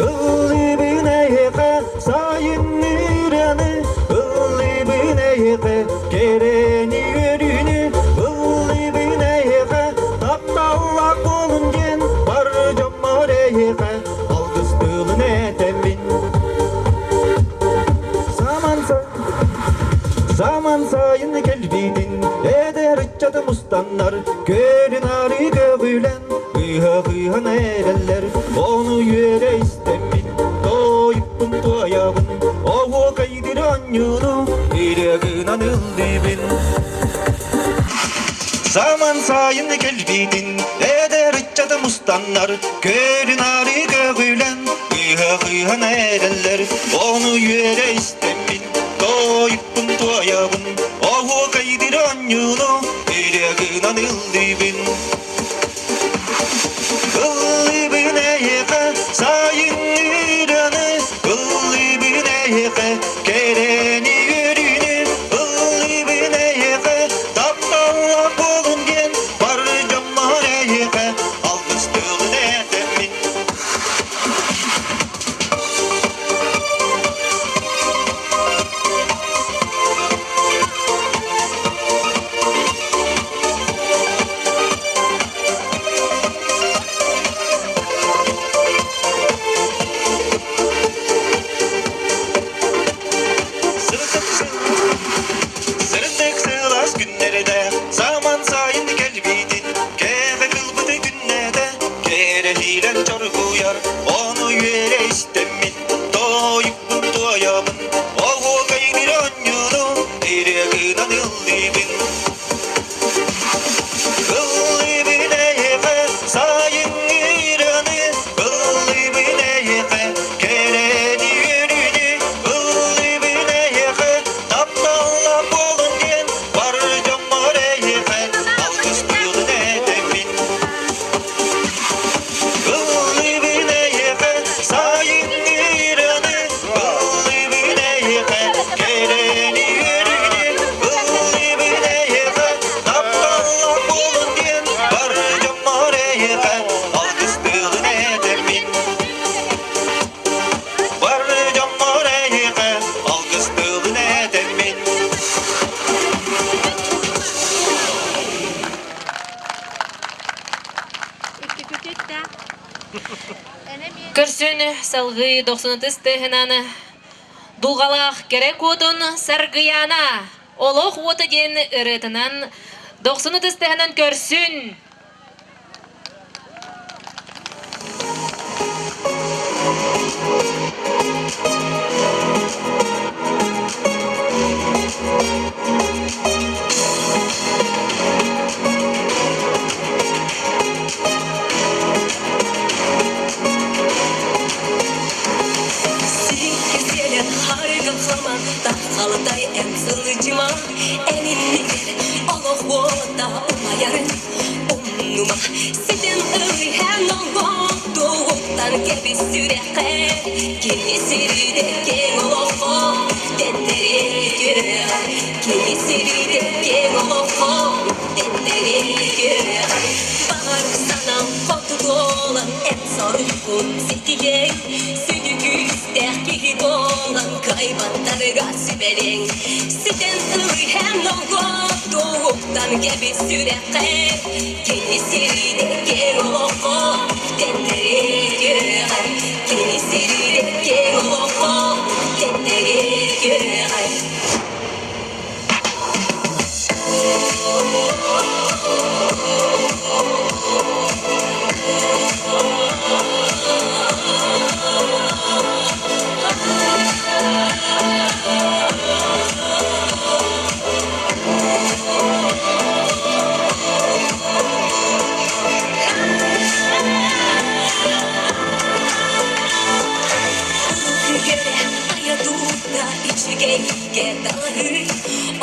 Ыллыыбын эйиэхэ сайынны ырыаны, ыллыыбын эйиэхэ кэрэни үөрүүнү, ыллыыбын эйиэхэ тапталлаах буолун диэн бар дьоммор эйиэхэ алгыс тылын этэммин. Саман Саман сайын кэлбитин эдэр ыччаты мустаннар көрүн арыы көҕүлэн ыһа-ыһан эрэллэр ону үөрэ истэммин тойуппун туойабын оһуокайдыр оонньууну ырыагынан ыллыыбын. Саман сайын кэлбитин эдэр ыччаты мустаннар көрүн арыы көҕүлэн ыһа-ыһан эрэллэр ону үөрэ истэммин тойуппун туойабын оһуокайдыр оонньууну ырыагынан ыллыыбын. Ыллыыбын эйиэхэ сайыҥҥы ырыаны, ыллыыбын эйиэхэ кэрэни үөрүүнү, ыллыыбын эйиэхэ тапталлаах буолун диэн бар дьоммор эйиэхэ алгыс тылын этэммин. Сырдык сылаас күннэрдэ саман сайын кэлбитин, кэҕэ кылбыты күннэтэ, кэрэһиилэн чоргуйар, ону үөрэ истэммин, тойукпун туойабын, оһуокайдыр оонньууну, ырыагынан ыллыыбын. Ыллыыбын эйиэхэ сайыҥҥы ырыаны, ыллыыбын эйиэхэ кэрэни үөрүүнү, ыллыыбын эйиэхэ тапталлаах буолун диэн бар дьоммор эйиэхэ алгыс тылын этэбин. Ыллыыбын эйиэхэ сайыҥҥы ырыаны, ыллыыбын эйиэхэ кэрэни үөрүүнү, ыллыыбын эйиэхэ тапталлаах буолун диэн бар дьоммор эйиэхэ алгыс тылын этэбин. Бар дьоммор эйиэхэ алгыс тылын этэбин. Көрсүн салгыы дохсунатыс тыһынан дулҕалаах кэрэ куотун Саргыяна олох уота диэн ырыатынан дохсунатыс тыһынан көрсүн. Сиккиселен харгылхама, таххалтай эн сылдьыма, эн иннигэр олох уота умайарын умнума. Ситэн ылыһан оҥотуттан кэбис сүрэххэр, кини сиридэ киэҥ олоххо тэннэри кини сиридэ киэҥ олоххо тэннэри. Баҕар санаам хоту буолан эн соруккун ситиһиэҥ, сүдү күүстээх киһи буолан кыайбаттарыгар сүбэлиэҥ. Ситэн ылыһан оҕотуттан кэбис сүрэххэр, кини сиридэ киэҥ олоххо тэннэри күөҕэр, кини сиридэ киэҥ олоххо тэннэри күөҕэр.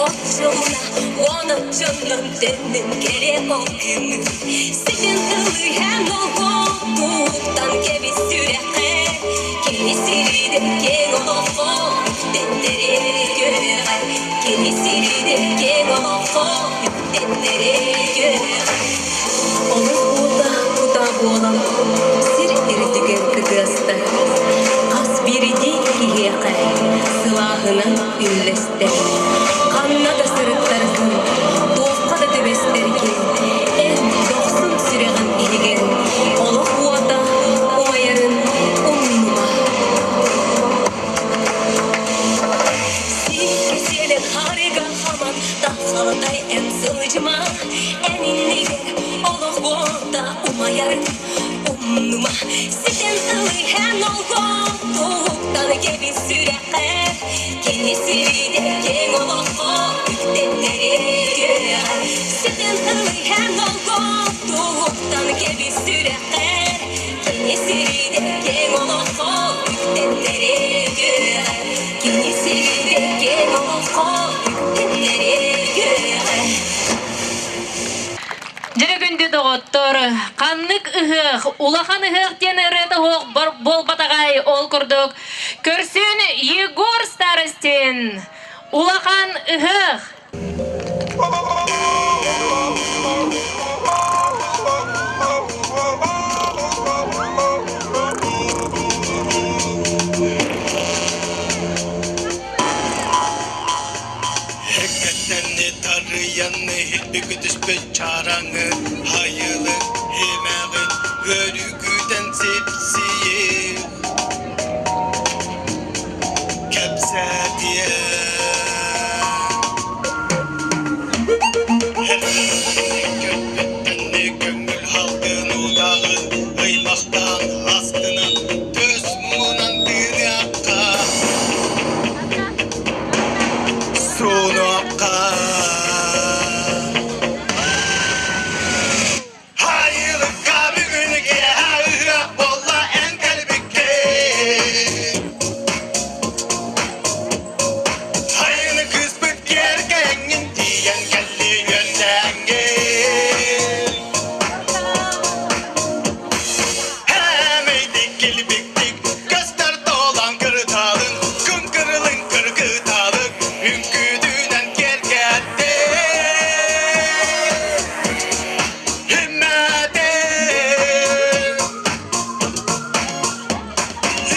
Оччоҕуна уон оччонон төннөн кэлиэ ол күҥҥүт. Ситэн ылыһан оҕотуттан кэбис сүрэххэ, Кини сиридэр киэҥ олоххо үктэннэрэ үтүөҕэ. Кини сиридэр киэҥ олоххо үктэннэрэ үтүөҕэ. Олох уота кутаа буолан сир үрдүгэр кытыастар, хас биирдии киһиэхэ сылааһынан үллэстэр. Ханна да сырыттаргын, туохха да түбэстэргин, эн дохсун сүрэҕин иһигэр олох уота умайарын умнума. Сиэлэн харыга хаман таххалатай эн сылдьыма, эн иннигэр олох уота умайарын умнума. Ситэн ылыһан олгон кэбис сүрэххэр, кини сиридэ киэҥ олоххо үктэннэрэ үтүөҕэ. Ситэн ылыһан олгон кэбис сүрэххэр, кини сиридэ киэҥ олоххо үктэннэрэ үтүөҕэ. Кини сиридэ киэҥ олоххо үктэннэрэ үтүөҕэ. Дьэ күндү доҕоттор, ханнык ыһыах, улахан ыһыах диэн ырыата суох буолбатаҕай ол курдук көрсүн Егор Старостин улахан ыһыах. Эккэттэни тарыйаны илбиги түспүт чараҥы хайылык эмэҕин өрүкүтэн сипсийир кэпсэтиэ Көрбүттэнни көҥүл халгын утаҕын ыймахтаан астынан төс муҥунан тыыныахха Суунуохха Хайылыкка бүгүн киэһэ ыһыах буолла эн кэлбиккин Хайыны кыыспыт киэргэҥҥин тиийэн кэллиҥ өртөөҥҥүн Хэмэйдик килбиктик көстөр туолан кырыталын күн кырылын кыргыталык үҥкүүтүнэн киэргэттин Himmetin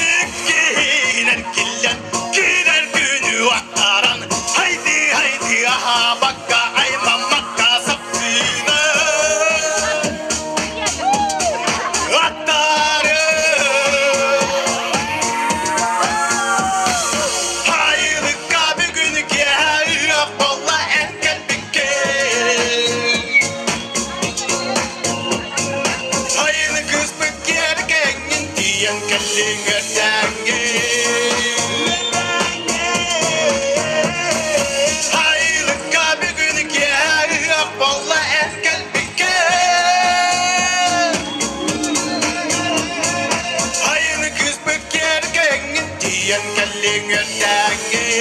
Иккиһинэн киллэн киирэр күнү аттаран Haydi haydi aha bakka аймаммакка сапсыына Аттары Хайылыкка бүгүн киэһэ ыах буолла эн кэлбиккин Сайыны кыыспыт киэргэҥҥин тиийэн кэллиҥ эрдээҥҥин Сайылыкка бүгүн киэһэ ыһыах буолла эн кэлбиккин Сайыны кыыспыт киэргэҥҥин тиийэн кэллиҥ эрдээҥҥин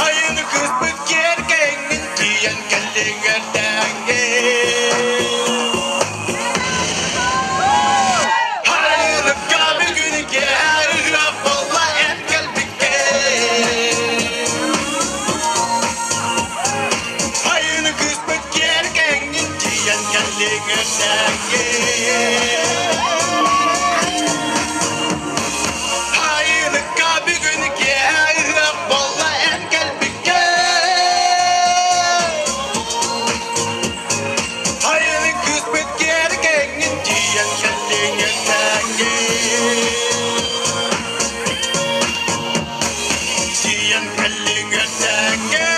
Айыны кыспыт киэргэҥҥин тиийэн кэллиҥ эрдээҥҥин Айылыкка бүгүн киэһэ ыһыах буолла эн кэлбиккин Айыны кыспыт киэргэҥҥин тиийэн кэллиҥ эрдээҥҥин Айылыкка бүгүн киэһэ ыһыах буолла эн кэлбиккин Айылык кыыспыт киэргэҥҥин тиийэн кэллиҥ эрдээҥҥин Тиийэн кэллиҥ эрдээҥҥин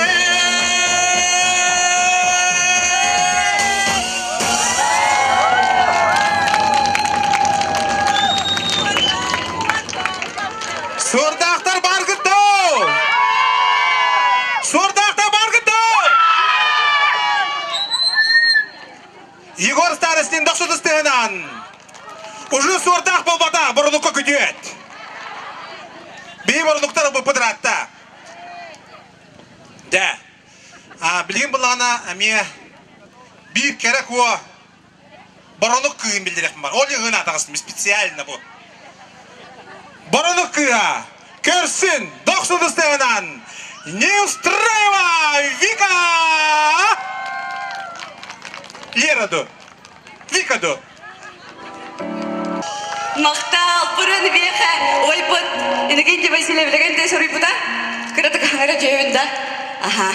Егор Старостин дохсутустыһынан уже суордаах буолбата борунукка күтүөт. Биһи борунуктар ылбыппыт ыраатта. Дэ. А, билигин буллаҕына эмиэ биир кэрэ куо Боронук кыыһын биллэриэхпин бар. Ол ыһыын атаҕастым специально бу. Боронук кыыһа көрсүн дохсудустыынан Неустроева Вика! Лера ду. Вика ду. Махтал, бұрын веха, ойбыт, Иннокентий Васильев легенде суруйбута. Кыратык хаңара дьөйүн да. Аха.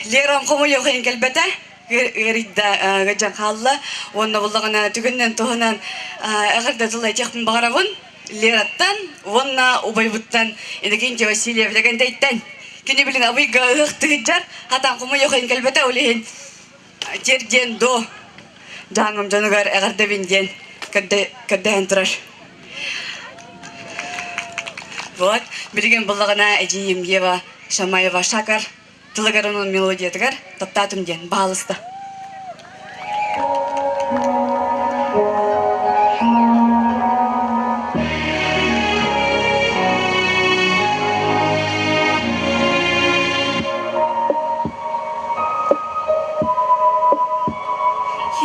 Лерам хомойуохайын кэлбэтэ. Ыарыйда ыалдьан хаалла уонна буллаҕына түгэнинэн туһанан эҕэрдэ тыл этиэхпин баҕарабын Лераттан уонна убайбыттан Иннокентий Васильев Лэгэнтэйтэн кини билин абыйга ыһыахтыһыдьар хатан хомойуохайын кэлбэтэ ол иһин тиэрдиэн до дьааҥым дьонугар эҕэрдэбин диэн көрдөһөн турар вот билигин буллаҕына эдьиийим Ева Шамаева Шакар тылыгар уонна мелодиятыгар таптаатым диэн баалыста.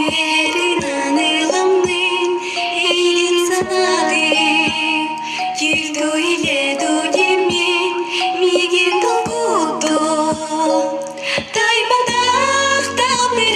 Еринан ыламнын, эйигин санаатым, Кирду иледу димин, мигин долгуту. Тайбатах табы.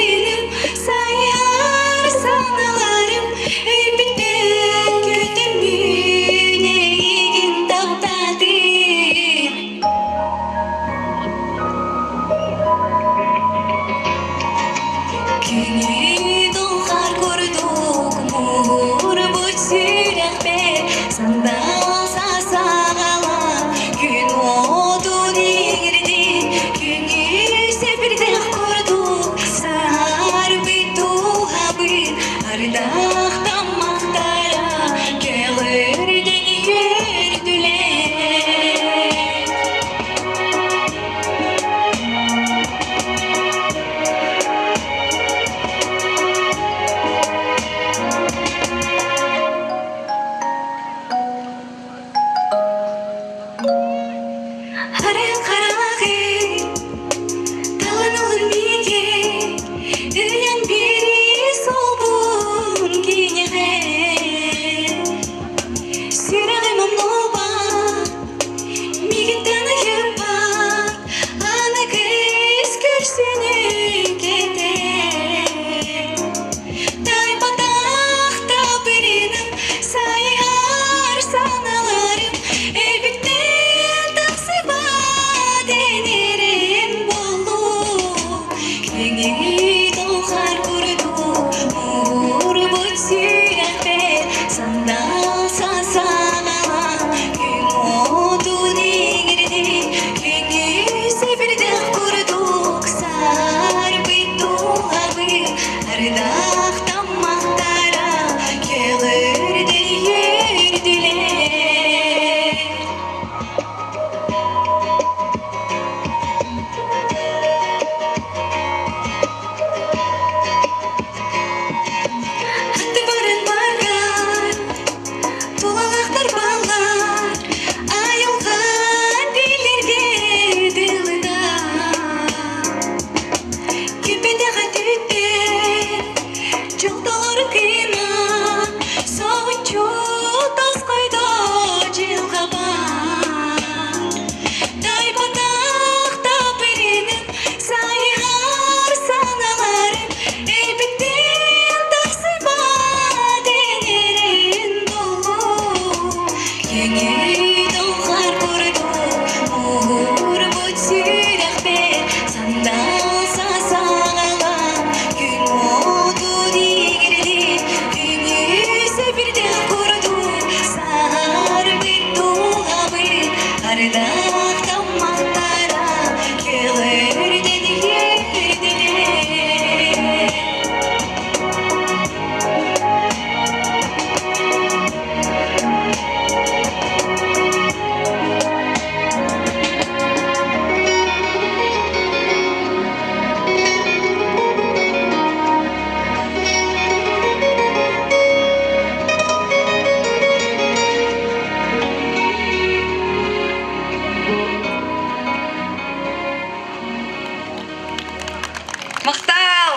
Махтал!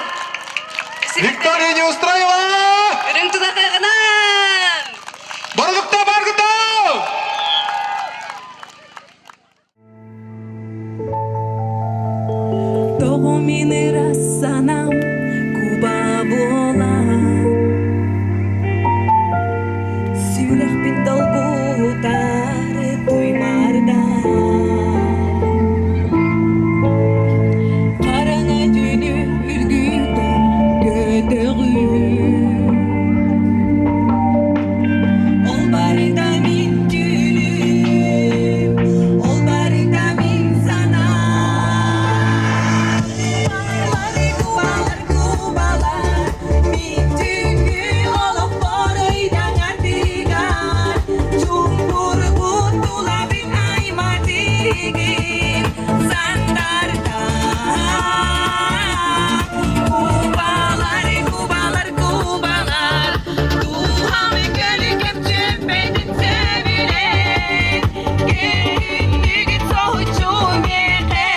Виктория Неустроева! Үрүҥ тунахыгынан! Барылыкта баргыта! Тоҕо мин ыра санаам куба буолан Сүрэхпин долгутар туймаардан Хараҥа түүнү үргүтэр көтөҕүү Ол барыта мин түүлүм, ол барыта мин санаам. Кубалар, кубалар, мин түүҥҥү олохпор ыйдаҥардыгар, чуҥкурбут тулабын айматыгын сандарда. Кубалар, кубалар, кубалар, Дууһам көлүкэм түмпэтин сөбүлээн, Күннүгүт соһуччу миэхэ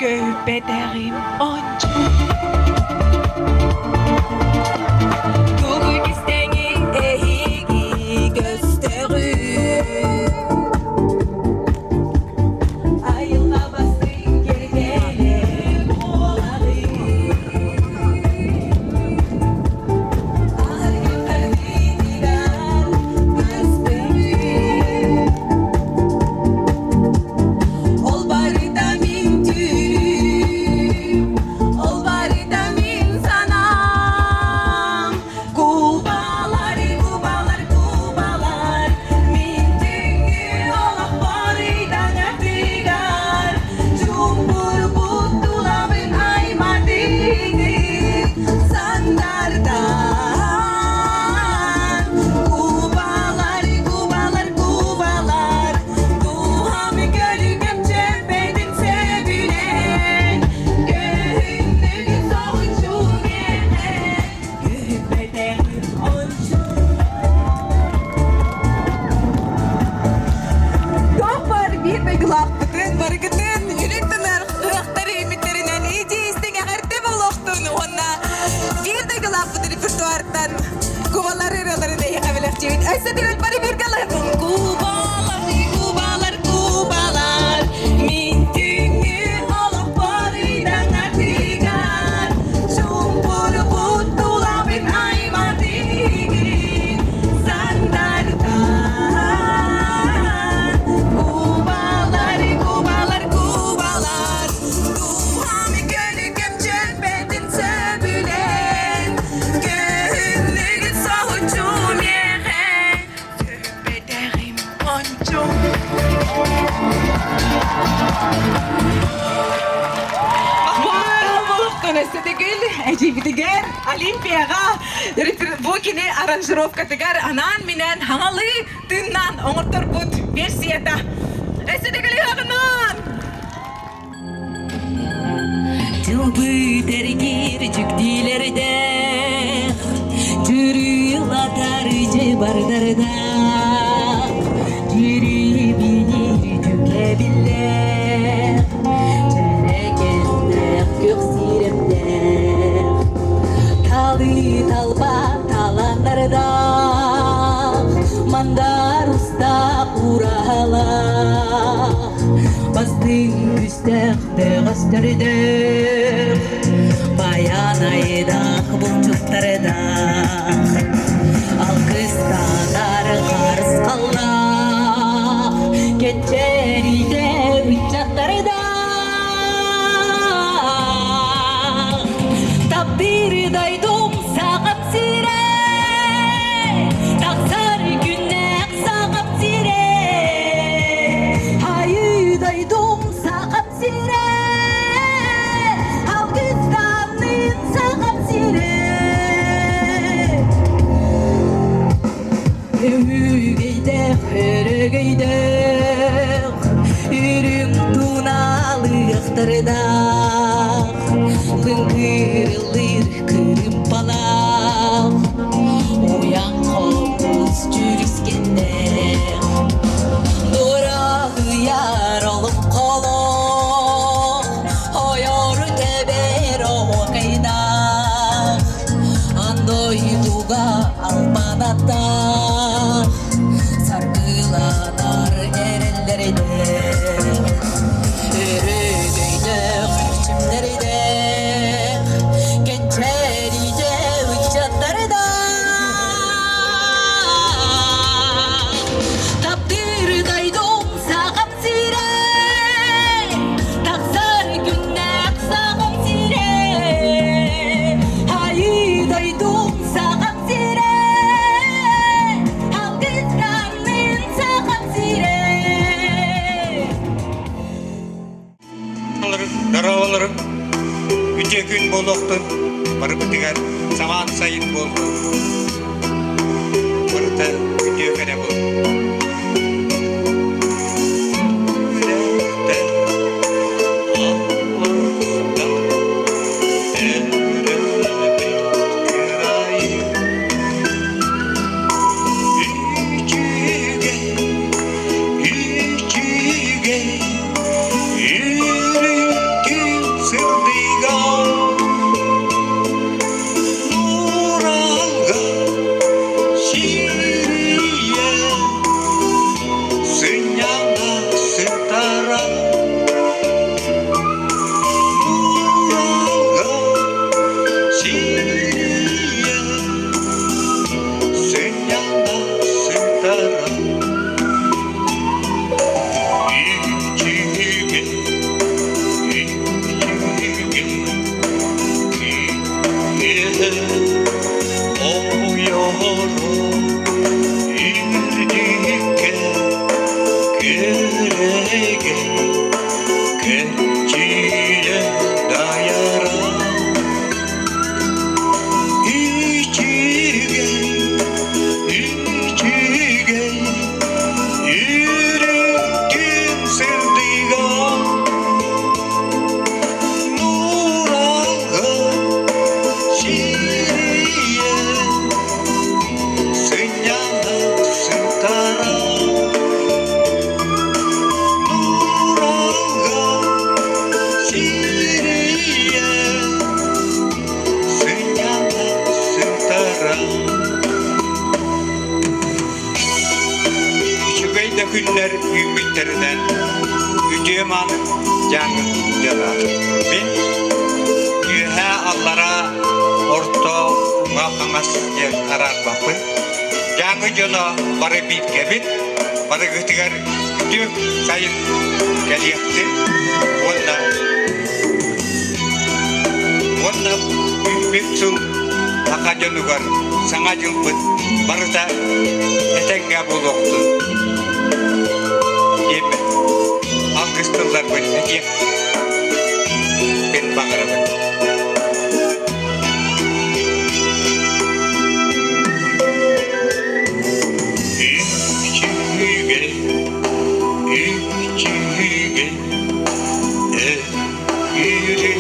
Көрбэтэҕим ончу. Тугу кистэҥин эһиги көстөҕүн Айылҕа бастыҥ кэргэнэ буоларын Ол барыта мин түүлүм, ол барыта мин санаам. Кубалар, кубалар, кубалар, мин түүҥҥү олохпор ыйдаҥардыгар Чуҥкурбут тулабын айматыгын сандартан. Кубалар, кубалар, кубалар, дууһам көлүкэм чэппэтин сөбүлээн, көһүннүгүт соһуччу миэхэ, көһүппэтэҕим ончу. Топпар биир дойдулаахпытын, барыгытын үрүҥ тынар ыһыахтар үүммүттэринэн итии-истиҥ эҕэрдэ буолуохтун уонна биир дойдулаахпыт репертуартан кубалар ырыаларын эһиэхэ бэлэхтиибит. Өссө төгүл бары бииргэ ылыһыҥ. Кубалар, кубалар, кубалар, мин түүҥҥү олохпор ыйдаҥардыгар, чуумпурбут тулабын айматыгын Сандардан Кубалар, кубалар, кубалар Дууһам көлүкэм чөлбөтүн сөбүлээн Көһүннүгүт соһуччу миэхэ Сөппэтэҕим ончу Өссө эдьиийбитигэр Олимпияҕа бу кини аранжировкатыгар анаан-минээн хаҥалыы тыыннаан оҥорторбут версията. Өссө төгүл ыһаҕынан! Дьылбыт эргиир дьүктиилэрдээх, дьүрү-латар дьыбардардаах, дьүрү-биниир дьүкэбиллээх, Дьэрэкэннээх күөх сирэптээх, Талы-талба таланнардаах, Мандар устаах ураһалаах, Бастыҥ күстээх бөҕөстөрдөөх, Байанайдаах булчуттардаах, Алгыстанар харысхаллаах, Кэнчээриитэ ыччаттардаах, Таптыыр дойдум саҕам сирэ, Тахсар күннээх саҕам сирэ, Айыы дойдум саҕам сирэ, Алгыстанныын саҕам сирэ. Үгейдэх, өрөгөйдөөх, үрүҥ туналыахтардаах, лыҥкырылыыр кырым. Үтүө күн буолуохтун, барыбытыгар самаан сайын буоллун. Барыта үтүө кэрэ буоллун. Үчүгэй, Үрүҥ сырдыга Нуралга сирийэ Сынньана сытара Нуралга сирийэ Сынньана сытара Үчүгэй Үрүҥ сырдыга нууралга сирийэ сынньана сытара нууралга сирийэ сынньана сытара. Үчүгэй да күннэр үүммүттэринэн үтүө мааны дьааҥы дьоно. Мин үөһээ аллараа орто уҥа хаҥас диэн араарбаппын. Дьааҥы дьоно бары бииргэбит, барыгытыгар үтүө сайын кэлиэхтин уонна уонна үүммүт сыл саха дьонугар саҥа дьылбыт барыта этэҥҥэ буолуохтун диэммин алгыс тылларбын этиэхпин баҕарабын. Үчүгэй, үчүгэй, Ири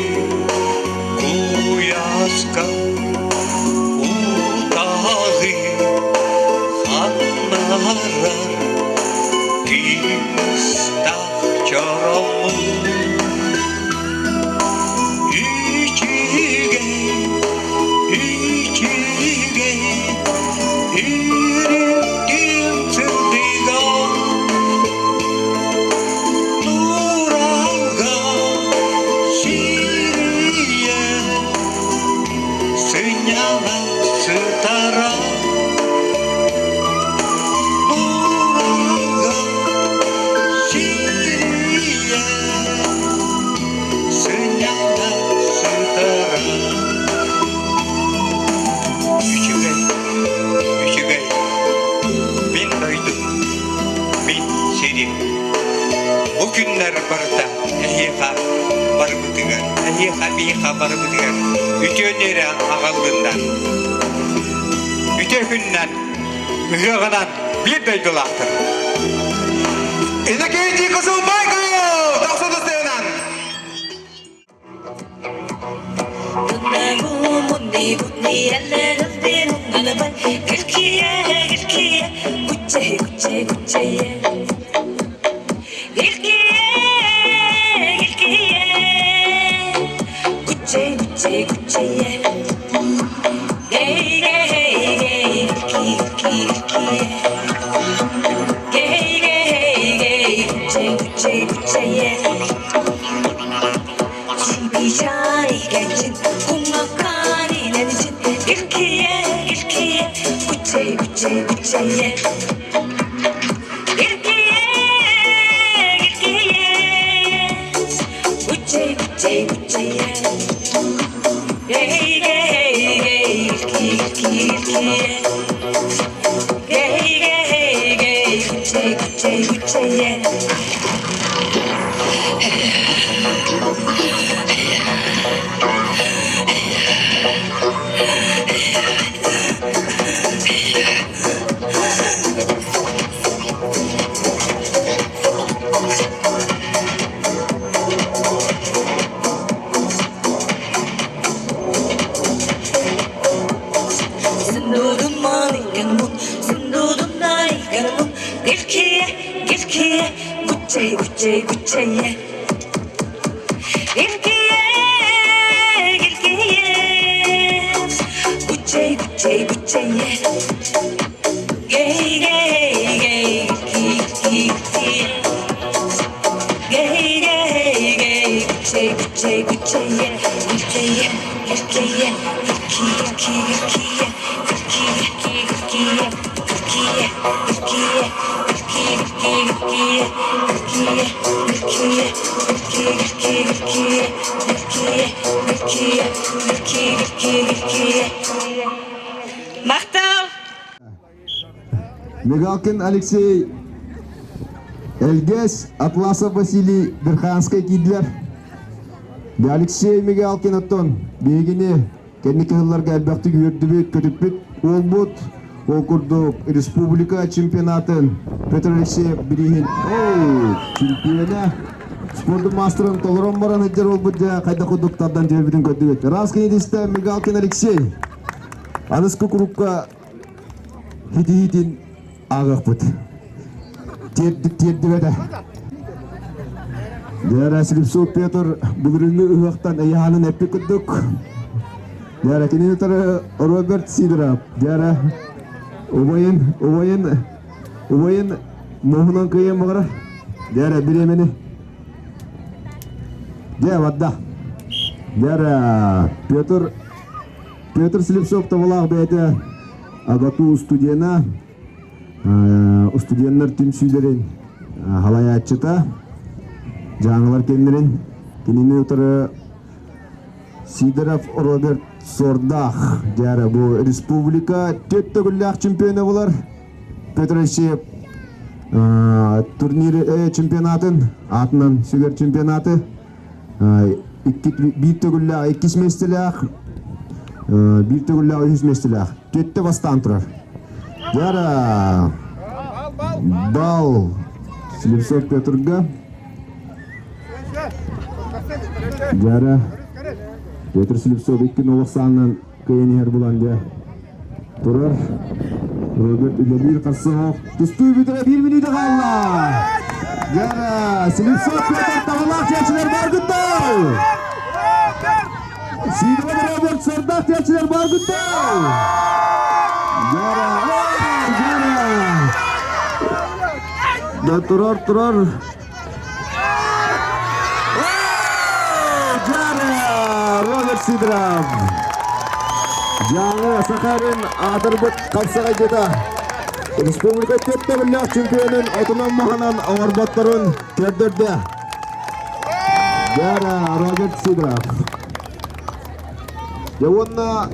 куйааска утаҕы ханнарар киистах чороҥун Үчүгэй, үчүгэй, үрүҥ сырдыга Нуралга сирийэ сынньана сытара Нуралга сирийэ сынньана сытара Үчүгэй, үчүгэй, мин дойдум Мин сирим. Бу күннэр барыта эһиэхэ барыбытыгар, эһиэхэ биһиэхэ барыбытыгар үтүөнү эрэ аҕаллыннар. Үтүө күннэн, ыһыаҕынан биир дойдулаахтар. Иннокентий Кысылбайков! Тахсыды сценан! Гүччэй, гүччэй, гүччэйэ. Илкийэ, илкийэ. Гүччэй, гүччэй, гүччэйэ. Гей, гей, гей, ки, ки, ки. Гей, гей, гей, гүччэй, гүччэй, гүччэйэ. Илкийэ, илкийэ, илки, илки, илкийэ. Илки, илки, илкийэ. Илкийэ, илкийэ, Махтал! Мигалкин Алексей Элгэс, Атласов Василий Верхоянскай киирдилэр. Алексей Мигалкин оттон биһигини Кэнники сылларга элбэхтик үөрдүбүт, көтүппүт уолбут. Ол курдук республика чемпионатын Петр Алексеев бирииһин чемпиона спордун маастарын толорон баран сылдьар уолбут дьэ хайдах курдук тардан түһэрбитин көрдүбүт. Раз кинитистэ Мигалкин Алексей. Аныскы курукка хитиһиитин ааҕыахпыт. Тиэрдибэтэ. Дьара Слепцов Петр былырыыҥҥы ыһыахтан ыйаанын эппит курдук. Дьара кинини утары Роберт Сидоров. Дьара убайын, убайын, убайын муоһунан кыайан баҕарар. Дьара бириэмэни. Дьэ, барда. Дьара Петр Петр Слепцов табалаах бэйэтэ АГАТУ студена, студеннар түмсүүлэрин халайааччыта, дьааҥылар кэннэрин кинини утары Сидоров Роберт Сордаах дьара бу республика төрт төгүллээх чемпиона булар Петр Алексеев турнир чемпионатын аатынан сүгэр чемпионаты биир төгүллээх иккис миэстэлээх, биир төгүллээх үһүс миэстэлээх. Түөттэ бастаан турар. Яра! Бал! Слепцов Петрга. Яра! Петр Слепцов икки олох саанынан кыайан иһэр булан дьэ турар. Роберт үлэлиир харсыһох. Тустуу бүтэрэ биир мүнүүтэ хаалла. Яра, Слепцов Петр табылаах чээчилэр бар гыттау! Сидоров Роберт сордах чээчилэр бар гыттау! Яра, Яра! Да турар, турар. Жара! Роберт Сидоров! Жаңы Сахарин аатырбыт хапсаҕайдьыта республика төрт төгүллээх чемпионун отунан маһынан оҥорботторун көрдөрдө. Жара Роберт Сидоров. Дьэ уонна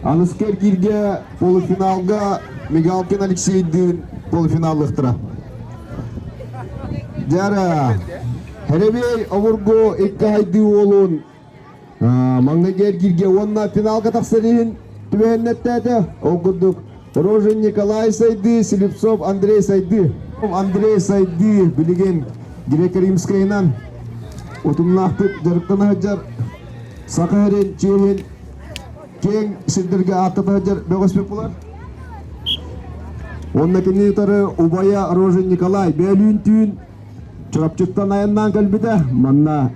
аныскы эргииргэ полуфиналга Мигалкин Алексейдыын полуфиналлыахтара. Дьара, Хэрэбиэй обургу икки хайдыы уолун маҥнайгы эргииргэ уонна финалга тахсар иһин түбэһиннэттээтэ. Ол курдук Рожин Николай Сайды, Слепцов Андрей Сайды. Андрей Сайды билигин греко-римскайынан утумнаахтык дьарыктана сылдьар Саха сирин чиэһин киэҥ сирдэргэ ааттата сылдьар бөҕөспүт булар. Уонна кини утары убайа Рожин Николай бөөлүүн түүн Чурапчыттан айаннаан кэлбитэ. Манна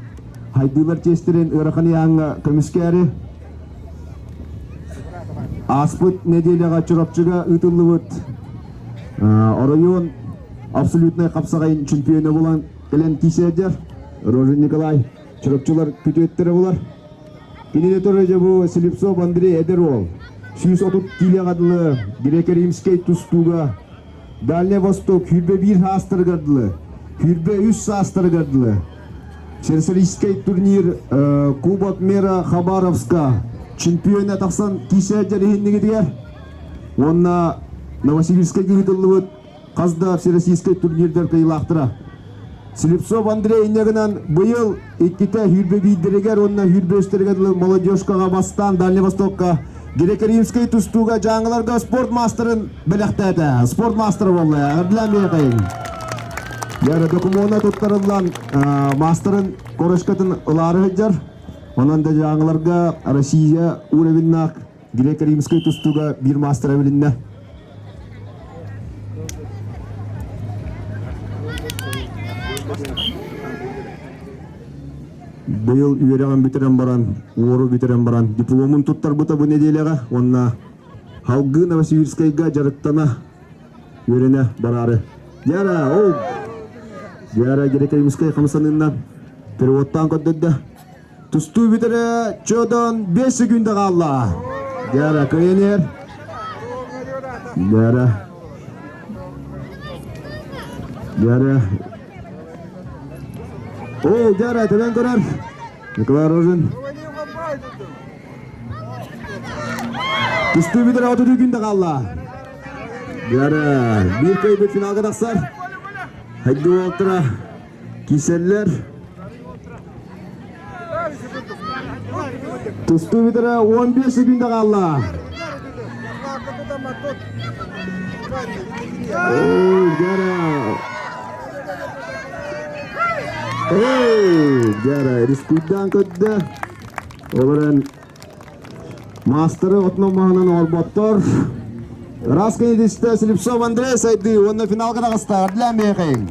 хайдыылар чиэстэрин ыарахан ыйааҥҥа көмүскээри ааспыт нэдиэлэҕэ Чурапчыга ыытыллыбыт оройуон абсолютнай хапсаҕайын чемпиона буолан кэлэн тиийсээдэр Рожин Николай Чурапчылар күтүөттэрэ булар. Кинини төрөдьө бу Слепцов Андрей эдэр уол. 130 киилэҕэ дылы греко-римскэй тустууга Дальний Восток сүүрбэ биир саастарыгар дылы, сүүрбэ үс саастарыгар дылы Всероссийский турнир Кубок мира Хабаровска чемпиона тахсан киисээдьэр иһиннигитигэр уонна Новосибирскайга ыытыллыбыт хас да всероссийскай турнирдар кыайыылаахтара. Слепцов Андрей инньэ гынан быйыл иккитэ сүүрбэ биирдэригэр уонна сүүрбэ үстэригэр дылы молодежкаҕа бастаан Дальний Востокка греко-римскэй тустууга дьааҥыларга спорт маастарын бэлэхтээтэ. Спорт маастара буолла. Эҕэрдэлээн биэхэйин. Дьэ, докумуона туттарыллан маастарын корочкатын ылаары сылдьар. Онон да дьааҥыларга Россия уровеннаах греко-римскэй тустууга биир маастара билиннэ. Быйыл үөрэҕин бүтэрэн баран, уору бүтэрэн баран дипломун туттарбыта бу нэдиэлэҕэ уонна Халгыы Новосибирскайга дьарыктана үөрэнэ бараары. Дьара, ол Дьара Герекаймскай хамсанынна переводтаан көрдөрдө. Тустуу бүтэрэ чодон 5 секунда хаалла. Дьара, кыайан Дьара. Дьара. О, Дьара, төбөн көрөр. Николай Рожин. Тустуу бүтэрэ 30 күндэ хаалла. Дьара, биир кыайбыт финалга тахсар. Хайды уолтара киселлер. Тустуу бүтэрэ 15 секунда хаалла. Эй, Дьара. Эй, Дьара, рискуйдаан көрдө. Олорон маастары отунан маһынан оҥорботтор. Ыраас кэннитистэ Слепцов Андрей сайды уонна финалга таҕыста. Ардлаан биэхэйиҥ.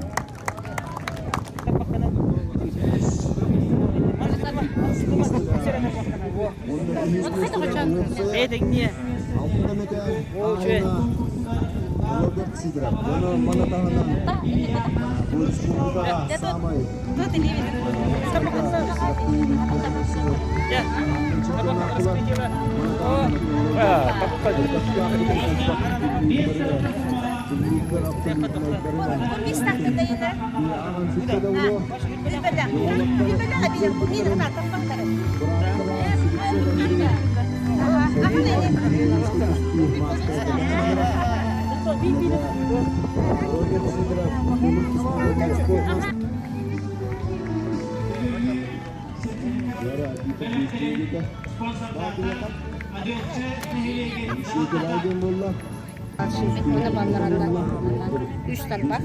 Үс тарбах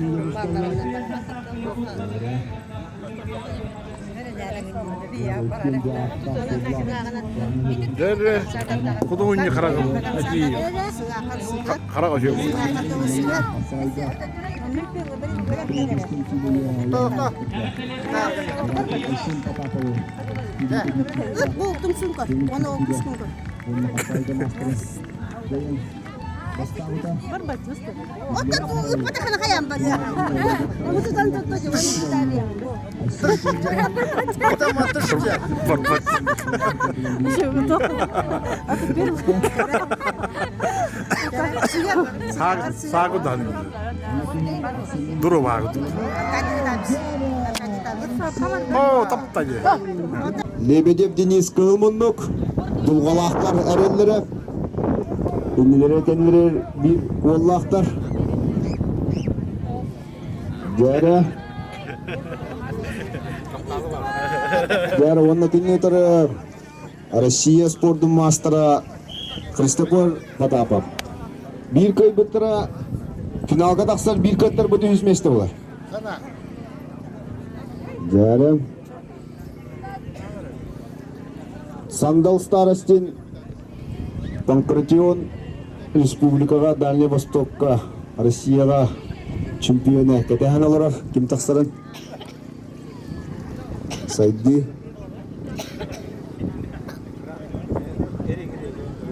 Дәрі художник қарағым қараға жеп. Саагы Дуру О, таптайы. Лебедев Денис кыһыл муннук, дулҕалаахтар эрэллэрэ, иннилэрэ кэннилэрэ биир уоллаахтар. Дьээрэ. Дьээрэ уонна кинини утары Россия спордун маастара Христофор Потапов. Биир кыайбыттара финалга тахсар биир кыаттарбыт үһүс миэстэ буолар. Дьээрэ. Сандал Старостин Панкратион республикаҕа Дальний Востокка Россияҕа чемпиона кэтэһэн олорор ким тахсарын сайдыы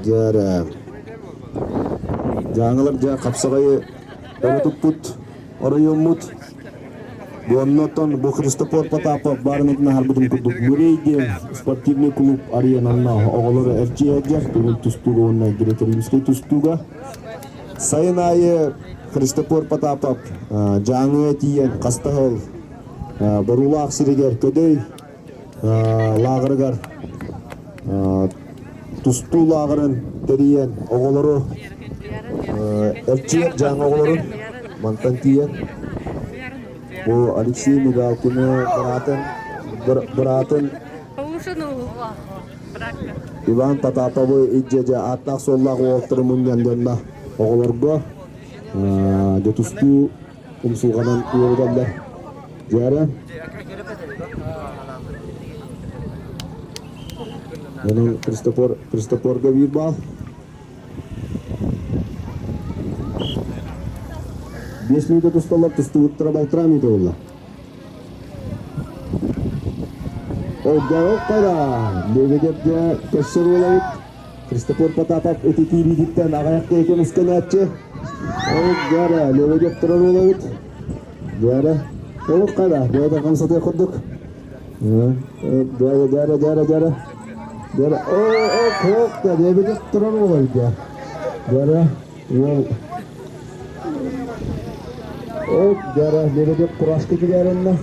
дьэ дьааҥылар дьэ хапсаҕайы өрө туппут оройуоммут Оннотон бу Христофор Потапов баарын этин аһарбытын курдук Мурей диэн спортивный клуб арыйан онно оҕолору эрчийэргэр көҥүл тустууга уонна греко-римскэй тустууга сайын аайы Христофор Потапов Дьааҥыга тиийэн хаста сыл Боруулаах сиригэр Көдөй лааҕырыгар тустуу лааҕырын тэрийэн оҕолору эрчийэр дьааҥы оҕолорун мантан тиийэн бу Алексей Мигалкины быраатын быраатын Иван Потаповы илдьэ ааттаах-суоллаах уолаттары мунньан дьонно оҕолорго дьэ тустуу умсулҕанан үөрэтэллэр. Дьээрэ. Онон Христофор Христофорга биир баал. 5 минута тусталлар тустубуттара балтараа минута буолла. Олгоҕо Лебедев дьэ көрсөр уолабыт. Христофор Потапов ити киириититтэн аҕыйах киһи көмүскэнээччи. Ол дьара Лебедев турар уолабыт. Дьара. Ол хара, бэйэтэ хамсатыах курдук. Дьара, дьара, дьара, дьара. Дьара, о, о, кок, да, Лебедев турар уолабыт дьа. Дьара, уол. Ол дьара, Лебедев кураска килээриннэ.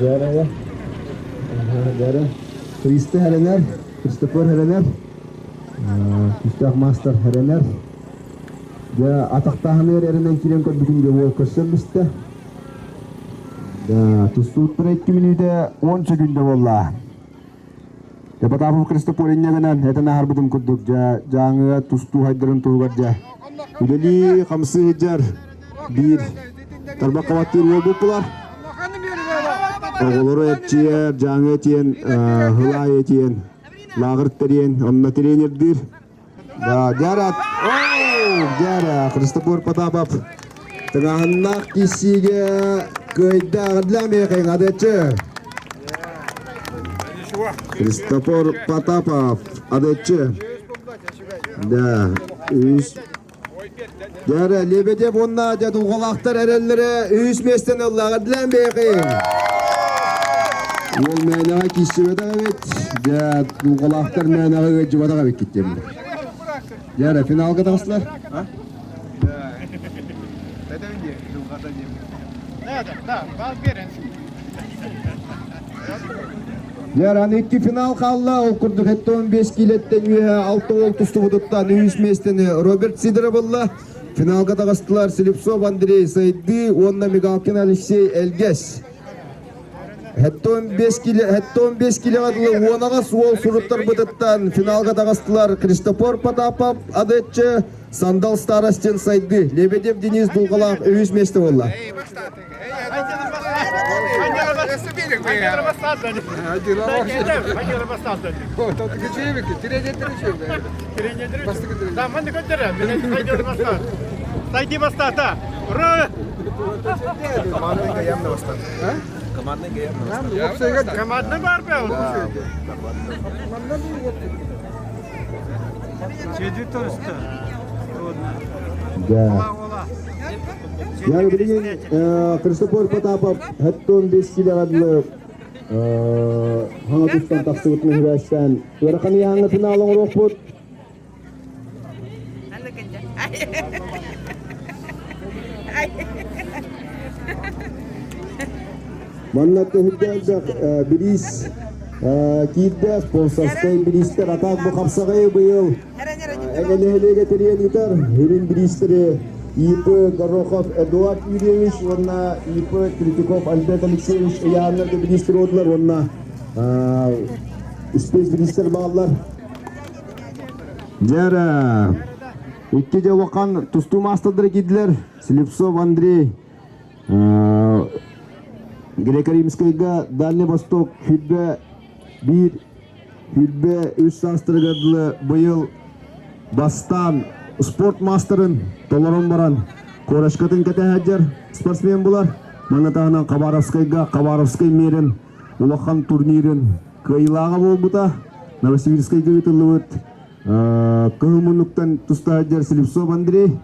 Дьара, я. Дьара. Христо Хеленер, Христофор Хеленер, күүстээх маастар Хеленер. Дьэ, атахтааһыныгар эрэнэн киирэн көрбүтүм дьэ уол көрсөн бистэ. Да, тустууттара 2 мүнүүтэ 10 секүндэ буолла. Дьэ, Потапов Христофор инньэ гынан этэн аһарбытым курдук дьэ, Дьааҥыга тустуу хайдарын туһугар дьэ үлэлии хамсыы сылдьар биир тарбах хабаттыыр уолбут булар. Оҕолору эрчийэр, Дьааҥы этиэн, Хылаай этиэн, лааҕыр тэрийэн, онно тренердиир. Да, Дярат, Дяра, Христофор Потапов тыҥааһыннаах кииссиигэ кыайда аҕыдлаам миэхэ адыаччы. Христофор Потапов адыаччы. Да, үс Дьэ, Лебедев уонна дьэ дулҕалаахтар эрэллэрэ үһүс миэстэни ылла. Эҕэрдэлээн биэхин. Уол мээнэҕэ киирсибэтэх эбит. Дьэ, дулҕалаахтар мээнэҕэ ыалдьыбатах эбиккит диэммит. Дьэ, эрэ, финалга таҕыстылар. Дьэ, аны икки финал хаалла. Ол курдук 75 киилэттэн үөһэ алта уол тустубутуттан үһүс миэстэни Роберт Сидоров ылла. Финалга таҕыстылар Слепцов Андрей Сайды уонна Мигалкин Алексей Элгэс. 75 киле, 75 килеҕэ дылы уонаҕас уол суруттарбытыттан финалга таҕыстылар Христофор Потапов Адетче, Сандал Старостин Сайды, Лебедев Денис Дулгалаах үһүс миэстэ буолла. Сайди бастата! Ура! Командный бар Да. Я билигин Христофор Потапов хэттон бес килеҕэ дылы хаҥа тустан тахсыбыт мөһүрээстээн ыарахан ыйааһыҥҥа финал оҥоруохпут. Манна төһүрдээх бириис киирдэ спонсорскай бириистэр атаак бу хапсаҕайы быйыл Эгэ нэһилиэгэ тэрийэн ыытар үрүҥ бириистэри ИП Горохов Эдуард Юрьевич уонна ИП Третьяков Альберт Алексеевич ыйааннарга бириистэр уодулар уонна спец бириистэр бааллар. Дьэ икки дьэ улахан тустуу маастардара киирдилэр. Слепцов Андрей Греко-Римскайга Дальний Восток хүрбэ биир 23 саастарыгар дылы быйыл бастаан спорт маастарын толорон баран корочкатын кэтэһэ спортсмен булар. Манна таһынан Хабаровскайга Хабаровскай мэрин улахан турнирын кыайыылааҕа буолбута. Новосибирскайга ыытыллыбыт Кыһыл муннуктан туста сылдьар Слепцов Андрей.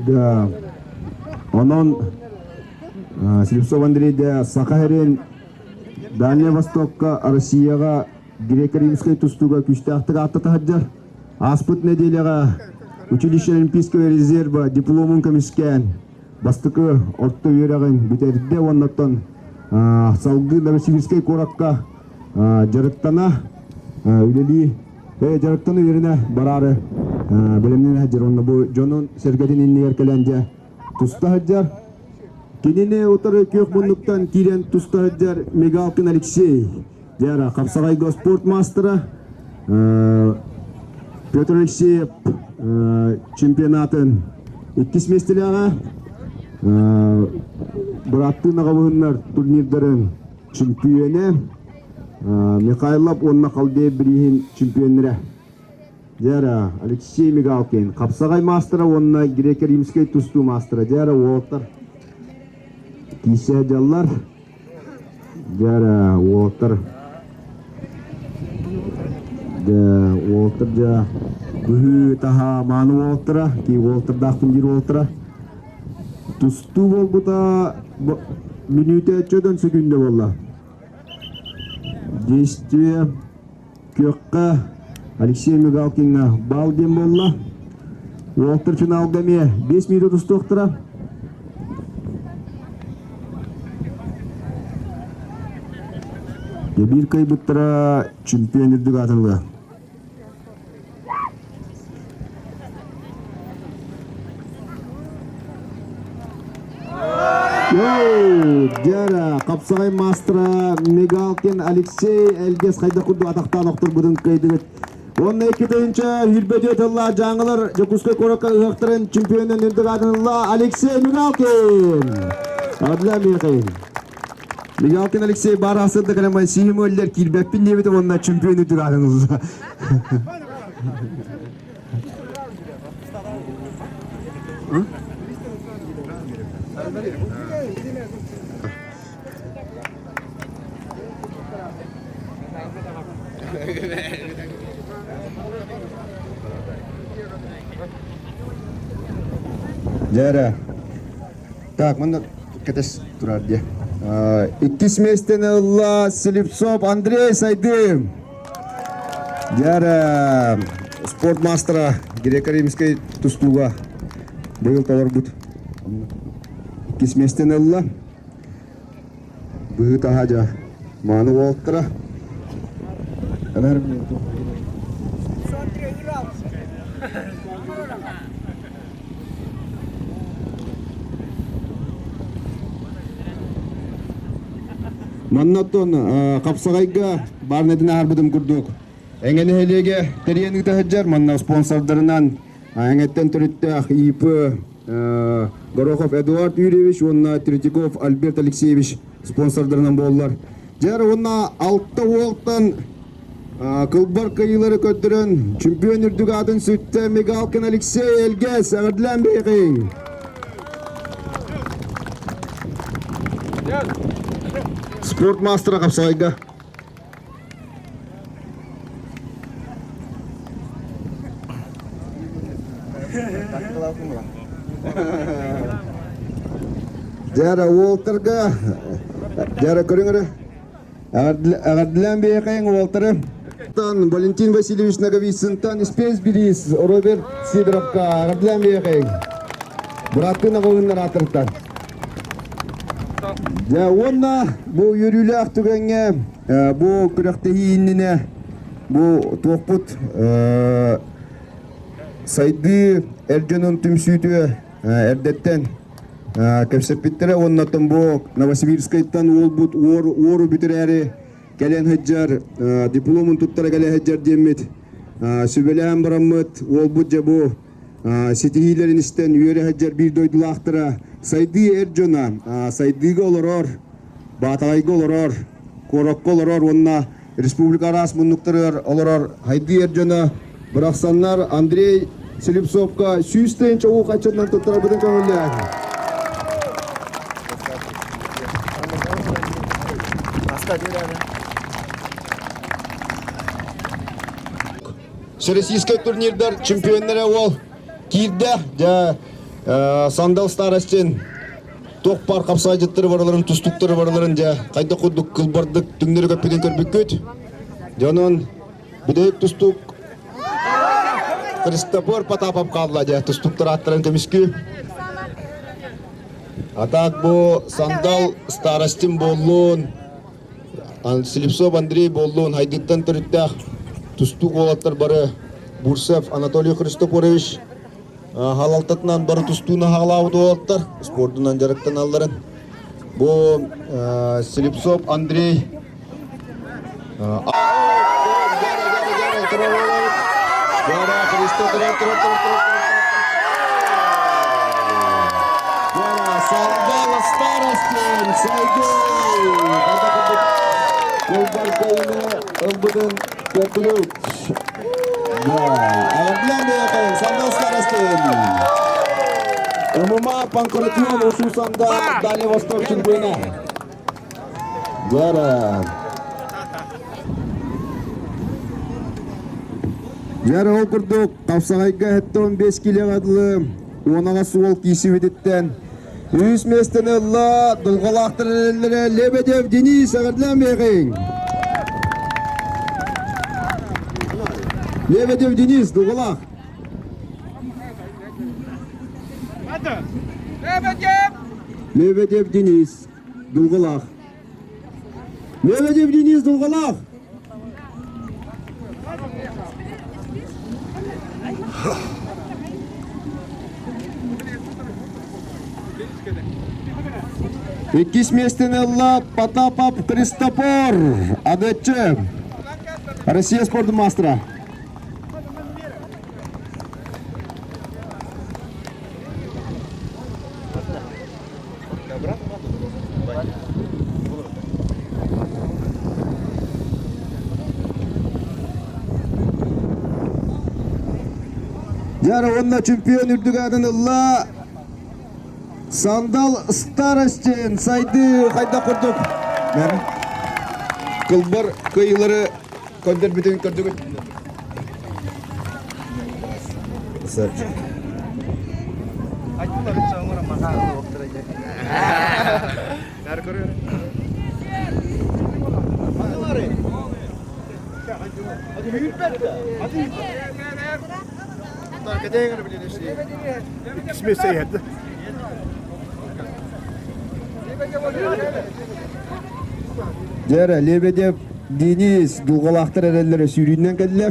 Да. Онон Слепцов Андрей да Саха сирин Дальнай Востокка, Россияҕа греко-римскай тустууга күүстээхтик ааттата сылдьар. Ааспыт нэдиэлэҕэ училище Олимпийского резерва дипломун көмүскээн бастакы орто үөрэҕин бүтэрдэ уонна оттон салгыы Новосибирскай куоракка дьарыктана үлэлии дьарыктана үөрэнэ бараары бэлэмнэнэ сылдьар уонна бу дьонун сэргэтин иннигэр кэлэн дьэ туста сылдьар. Кинини утары күөх муннуктан киирэн туста сылдьар Мигалкин Алексей. Дьара хапсаҕайга спорт маастара Петр Алексеев чемпионатын иккис миэстэлээҕэ бырааттыы наҕабыһыннар турнирдарын чемпионэ Михайлов уонна Халдеев бирииһин чемпионнара. Дьара Алексей Мигалкин, хапсаҕай маастара уонна греко-римскэй тустуу маастара. Дьара уолаттар киирсэ дьаллар. Дьэ уолаттар дьэ уолаттар дьэ быһыы таһаа мааны уолаттара, ки уолаттардаахпын диир уолаттара. Тустуу буолбута мүнүүтэ чөдөн сөкүүндэ буолла. Действие күөххэ Алексей Мигалкиҥҥа баал диэн буолла. Уолаттар финалга эмиэ 5 мүнүүтэ тустуохтара. Биир кыайбыттара чемпион үрдүк аатырылыа. Дьара, хапсаҕай маастара Мигалкин Алексей Элгэс хайдах курдук атахтаан охторбутун кыайдыгыт. Уонна 2 тыһыынча тыллаах дьааҥылар Дьокуускай куоракка ыһыахтарын чемпионун үрдүк аатын ылла Алексей Мигалкин! Адля Михаил. Мигалкин Алексей баар асырда кэлэн сиһим өллөр киирбэппин диэбитим уонна чемпион үрдүк аатын ылла. Дьэ Так, манна кэтэс турар дии. Иккис миэстэни ылла Слепцов Андрей Сайдым. Дьэ спорт маастара греко-римскэй тустууга быйыл толорбут. Иккис миэстэни ылла. Быһыы-таһаа дьэ мааны уолаттара. Манна оттон хапсаҕайга баарнатын аарбытым курдук Эҥэ нэһилиэгэ тэрийэн ыыта сылдьар. Манна спонсордарынан Эҥэттэн төрүттээх ИП Горохов Эдуард Юрьевич уонна Третьяков Альберт Алексеевич спонсордарынан буоллар. Дьэр уонна алта уолтан кылбар кыайыылары көрдөрөн чемпион үрдүк аатын сүттэ Мигалкин Алексей Элгэс эҕэрдэлээн биһиэхиҥ! Спорт мастера хапсаҕайга Дьара уолтарга дьара көрүҥ эрэ. Эҕэрдэлээн биһиэхэйиҥ уолтары. Валентин Васильевич Ноговицынтан Спец бириис Роберт Сидоровка эҕэрдэлээн биһиэхэйиҥ. Бырааттыы Ноговиннар аатырыттан. Дьэ уонна бу үөрүүлээх түгэҥҥэ бу күрэхтэһии иннинэ бу туохпут сайдыы эр дьонун түмсүүтүө эрдэттэн кэпсэппиттэрэ уонна оттон бу Новосибирскайтан уолбут уору бүтэрээри кэлэн сылдьар дипломун туттара кэлэ сылдьар диэммит сүбэлээн бараммыт уолбут дьэ бу ситиһиилэрин истэн үөрэ сылдьар биир дойдулаахтара сайдыы эр дьоно сайдыыга олорор, Баатаҕайга олорор, куоракка олорор уонна республика араас муннуктарыгар олорор сайдыы эр дьоно бырахсаннар Андрей Слепцовка 100 тыһыынча уу хаччытынан туттарарбытын көҥүллээн. Всероссийскай турнирдар чемпионнара уол киирдэ. Дьэ, Сандал Старостин туох баар хапсаайдьыттары барыларын, тустуктары барыларын дьэ хайдах курдук кылбардык түҥнэри көппүтүн көрбүккүт. Дьонун бүтэһик тустук Христофор Потапов хаалла дьэ тустуктар ааттарын көмүскүү. А так бу Сандал Старостин буоллун, Слепцов Андрей буоллун, Хайдыттан төрүттээх тустуук уолаттар бары Бурцев Анатолий Христофорович халалтатынан бары тустууну хаалаабыт уолаттар спордунан дьарыктаналларын. Бу Слепцов Андрей Сандал Старостин Сайдыы Кулбаркайыны ылбытын көрдүгүт. Сандал Старостин. ММА Панкратион Усусанда Дальний Восток чемпиона. Дьара. Дьара ол курдук хапсаҕайга 75 килоҕа дылы уонаҕа суол киисибититтэн үс миэстэни ылла дулҕалаахтар эрэллэрэ Лебедев Денис эҕэрдэлээн биэҕиҥ. Лебедев Денис дулҕалаах. Лебедев Денис Дулҕалаах. Лебедев Денис Дулҕалаах. Иккис миэстэни ылла Потапов Христофор, Адыаччы, Россия спордун маастара. Дьара уонна чемпион үрдүк аатын ылла Сандал Старостин сайды хайдах курдук кылбар кыйылары көрдөрбүтүн көрдүгүт. Дьэ, Лебедев Денис дулҕалаахтар эрэллэрэ сүүрүүнэн кэллэ.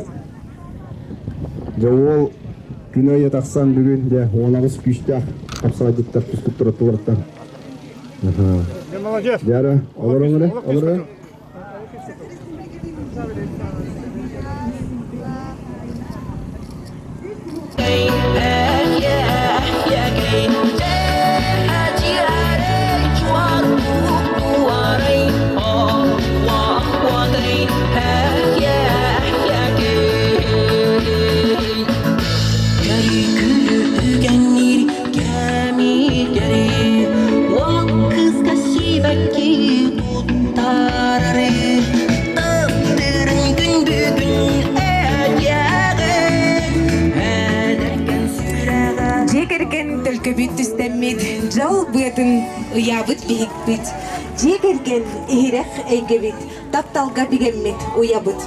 Дьэ уол күн айы тахсан бүгүн дьэ 18 күүстээх хапсаҕайдыттар түспүттэр оттуларыттан. Дьара, олорон эрэ, олорон. Дьиэ кэргэн төлкөбүт түстэммит, дьол быатын ыйаабыт биһикпит, дьиэ кэргэн иһирэх эйгэбит, тапталга бигэммит уйабыт.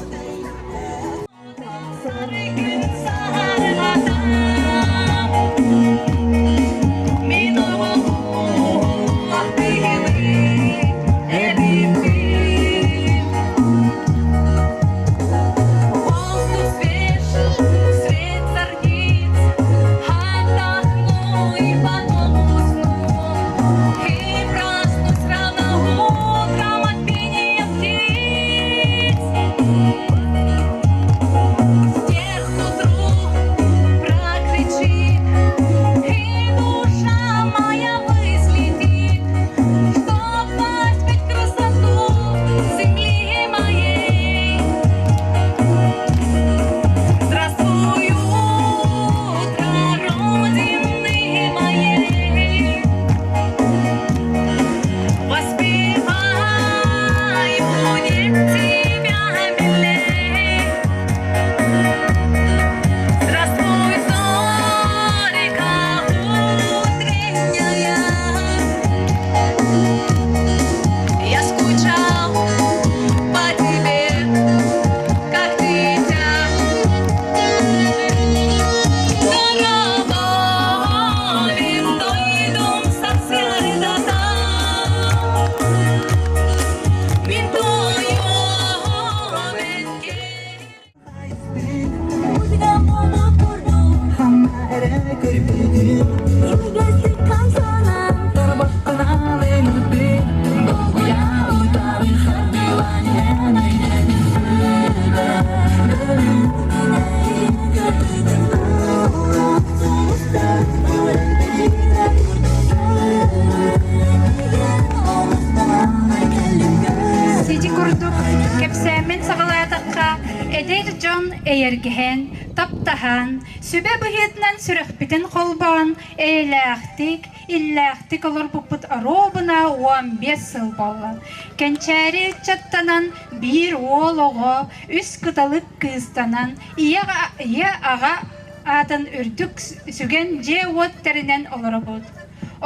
Эдэр дьон эйэргэһэн, таптаһан, сүбэ быһыытынан сүрэхпитин холбоон, эйэлээхтик, иллээхтик олорбуппут оруобуна 15 сыл буолла. Кэнчээри ыччаттанан биир уол оҕо, үс кыталык кыыстанан, ийэ-аҕа аатын үрдүк сүгэн дьиэ-уот тэринэн олоробут.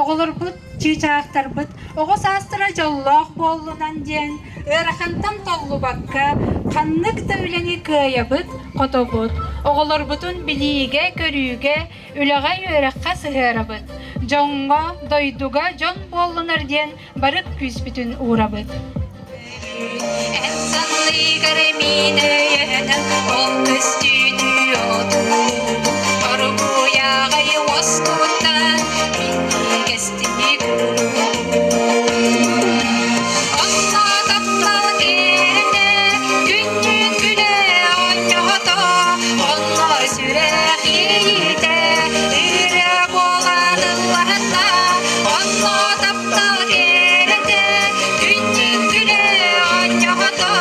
Оҕолорбут, чыычаахтарбыт оҕо саастара дьоллоох буоллунан диэн ыарахантан толлубакка ханнык да үлэни кыайабыт, хотобут. Оҕолорбутун билиигэ-көрүүгэ, үлэҕэ-үөрэххэ сыһыарабыт. Дьоҥҥо, дойдуга дьон буоллунар диэн бары күүспүтүн уурабыт. Эн санныгар мин өйөнөн ол көстүүнү отуу Оргуйаҕай уоскутан минньигэстик Онно таптал кэрэтэ күннүн күлэ оонньоото Онно сүрэх иэйиитэ ырыа буолан ыллаһынна Онно таптал кэрэтэ күннүн күлэ оонньоото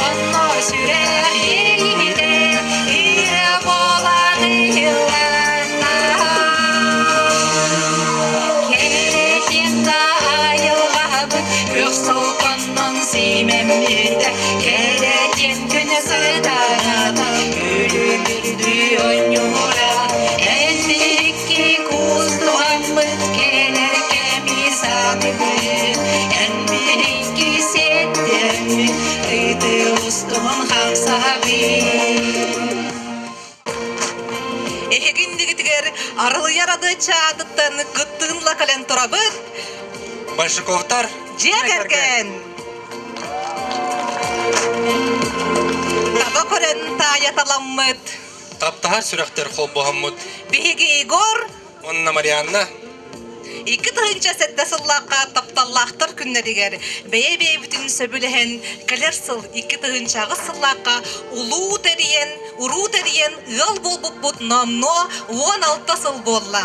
Онно сүрэх иэйиитэ ырыа буолан ылланна Кэрэтиэн да айылҕабыт күөх солконнон симэммитэ Кэрэтиэн күнэ сыданата күлүмүрдүү оонньуура Эн куустугаммыт кэлэр кэми саныыбын Эн биһикки сиэттэммит тыты устун хамсаабын Эһигиннигитигэр арылыйар адыачча аатыттан кыттыынла кэлэн турабыт. Большаковтар Дьиэ кэргэн! Таба көрөн таайаталаммыт. Таптаһар сүрэхтэр холбоһоммут. Биһиги Егор уонна Марианна 2007 сыллаахха тапталлаахтар күннэригэр бэйэ-бэйэбитин сөбүлэһэн кэлэр сыл 2008 сыллаахха улуу тэрийэн, уруу тэрийэн ыал буолбуппут номнуо 16 сыл буолла.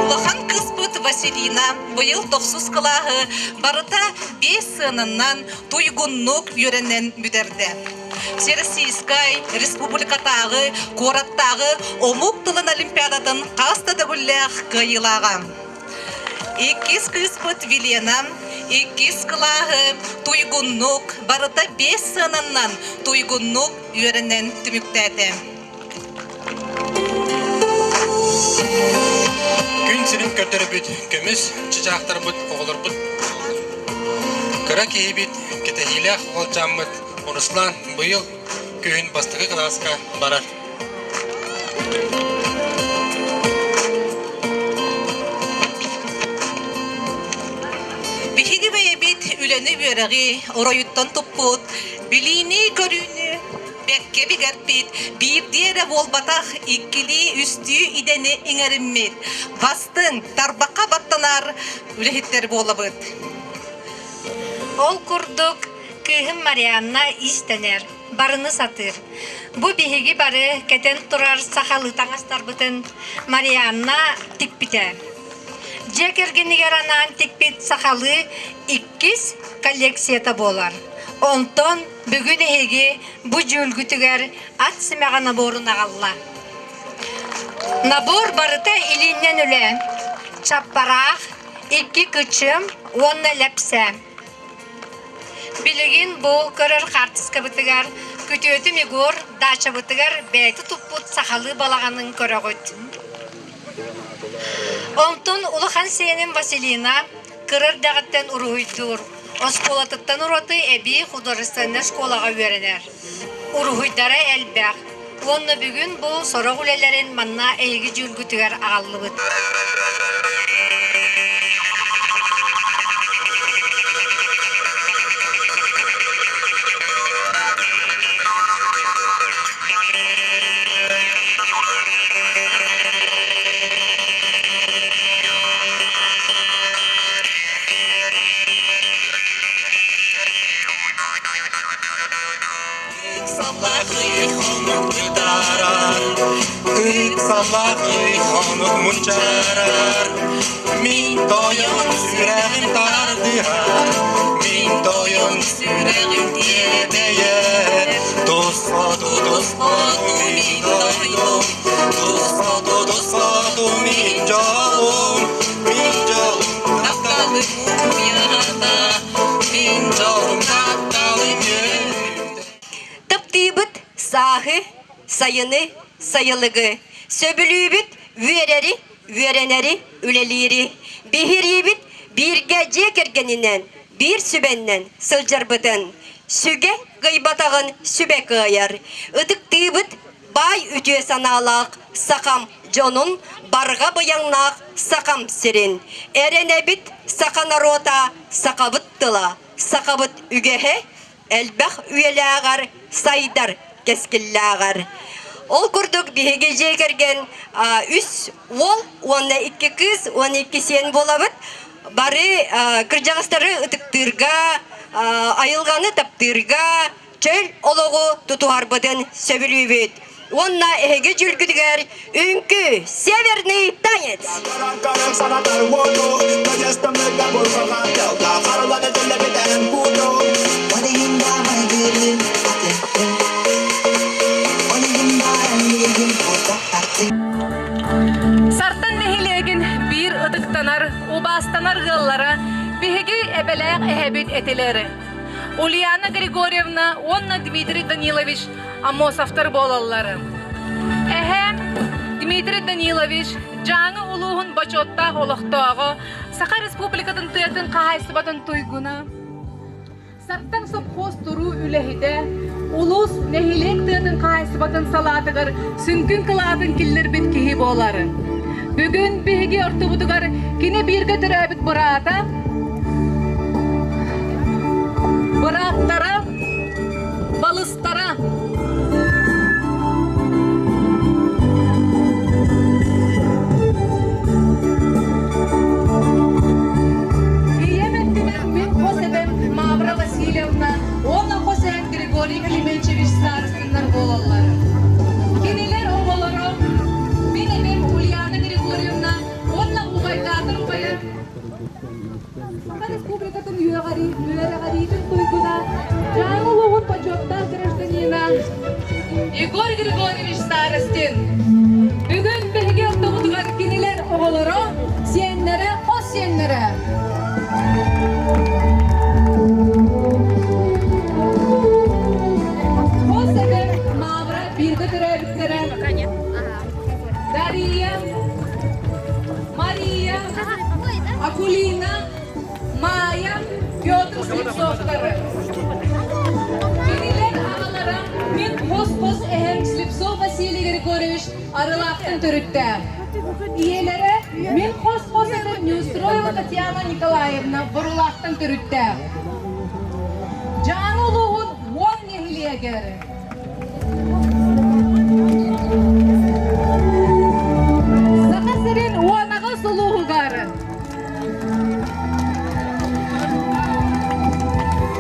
Улахан кыыспыт Василина быйыл тохсус кылааһы барыта биэс сыананнан туйгуннук үөрэнэн бүтэрдэ. Всероссийскай, республикатааҕы, куораттааҕы омук тылын олимпиадатын хас да төгүллээх кыайыылааҕа. Иккис кыыспыт Вилена иккис кылааһы туйгуннук, барыта биэс сыананнан туйгуннук үөрэнэн түмүктээтэ. Күн сирин көрдөрбүт көмүс чычаахтарбыт оҕолорбут кыра киһибит кэтэһиилээх уолчааммыт Руслан быйыл күһүн бастакы кылааска барар. Биһиги бэйэбит үлэни-үөрэҕи оройуттан туппут, билиини-көрүүнү бэркэ бигэрпит, биирдии эрэ буолбатах иккилии-үстүү идэни иҥэриммит, бастыҥ, тарбахха баттанар үлэһиттэр буолабыт. Ол курдук, кыыһым Марианна иистэнэр, барыны сатыыр. Бу биһиги бары кэтэн турар сахалыы таҥастарбытын Марианна тикпитэ. Дьиэ кэргэнигэр анаан тикпит сахалыы иккис коллекцията буолар. Онтон бүгүн эһиги бу дьүүлгүтүгэр ат симэҕэ наборун аҕалла. Набор барыта илииннэн үлэ. Чаппараах, икки кычым уонна лэпсэ. Билигин бу көрөр хаартыскабытыгар күтүөтүм Егор даачабытыгар бэйэтэ туппут сахалыы балаҕанын көрөҕүт. Онтон улахан сиэним Василина кыра эрдэҕиттэн уруһуйдуур. Оскуолатыттан ураты эбии художественнай школаҕа үөрэнэр. Уруһуйдара элбэх. Уонна бүгүн бу сорох үлэлэрин манна эһиги дьүүлгүтүгэр аҕаллыбыт. Ыксаллахый хонук мунчаарар, Мин тойон сүрэҕим тардыһар, Мин Тойон сүрэҕим тиэтэйэр Тус хоту, тус хоту мин дойдум Тус хоту, тус хоту мин дьолум Мин дьолум тапталым уйата Мин дьолум тапталым үөрүүтэ Таптыыбыт сааһы, сайыны, сайылыгы, сөбүлүүбүт үөрэри, үөрэнэри, үлэлиири, биһириибит бииргэ дьиэ кэргэнинэн, биир сүбэннэн сылдьарбытын, сүгэ кыайбатаҕын сүбэ кыайар, ытыктыыбыт баай үтүө санаалаах сахам дьонун, барҕа быйаҥнаах сахам сирин, эрэнэбит саха норуота, сахабыт тыла, сахабыт үгэһэ элбэх үйэлээҕэр сайдар кэскиллээҕэр. Ол курдук биһиги дьиэ кэргэн үс уол уонна икки кыыс уонна икки сиэн буолабыт. Бары кырдьаҕастары ытыктыырга, айылҕаны таптыырга, чөл олоҕу тутуһарбытын сөбүлүүбүт. Уонна эһиги дьүлгүтүгэр үҥкүү Северный танец! Сартан нэһилиэгин биир ытыктанар, убаастанар ыаллара биһиги эбэлээх эһэбит этилэр. Ульяна Григорьевна уонна Дмитрий Данилович Аммосовтар буолаллар. Эһээм Дмитрий Данилович Дьааҥы улууһун бочуоттаах олохтооҕо, Саха Республикатын тыатын хаһаайыстыбатын туйгуна, Сартаҥ сопхуос туруу үлэһитэ, улуус, нэһилиэк тыатын хаһаайыстыбатын салаатыгар сүҥкүн кылаатын киллэрбит киһи буолар. Бүгүн биһиги ортобутугар кини бииргэ төрөөбүт быраата, бырааттара, балыстара Ийэм өттүнэн мин хос эбэм Мавра Васильевна уонна хос эһэм Григорий Климентьевич Старостиннар буолаллар. Кинилэр оҕолоро мин эбэм Ульяна Григорьевна уонна убайдаатар убайа Саха Республикатын үөрэҕириитин туйгуна, Дьааҥы улууһун бочуоттаах гражданина Егор Григорьевич Старостин. Бүгүн биһиги ортобутугар кинилэр оҕолоро, сиэннэрэ, хос сиэннэрэ. Хос эбэм Мавра бииргэ төрөөбүттэрэ Дария, Мария, Акулина, Майя, Петр Слепцовтары. Кинилэр аҕалара мин хос-хос эһэм Слепцов Василий Григорьевич Арылаахтан төрүттээх. Ийэлэрэ мин хос-хос эбэм Неустроева Татьяна Николаевна Борулаахтан төрүттээх. Дьааҥы улууһун уон нэһилиэгэр Саха сирин 18 улууһугар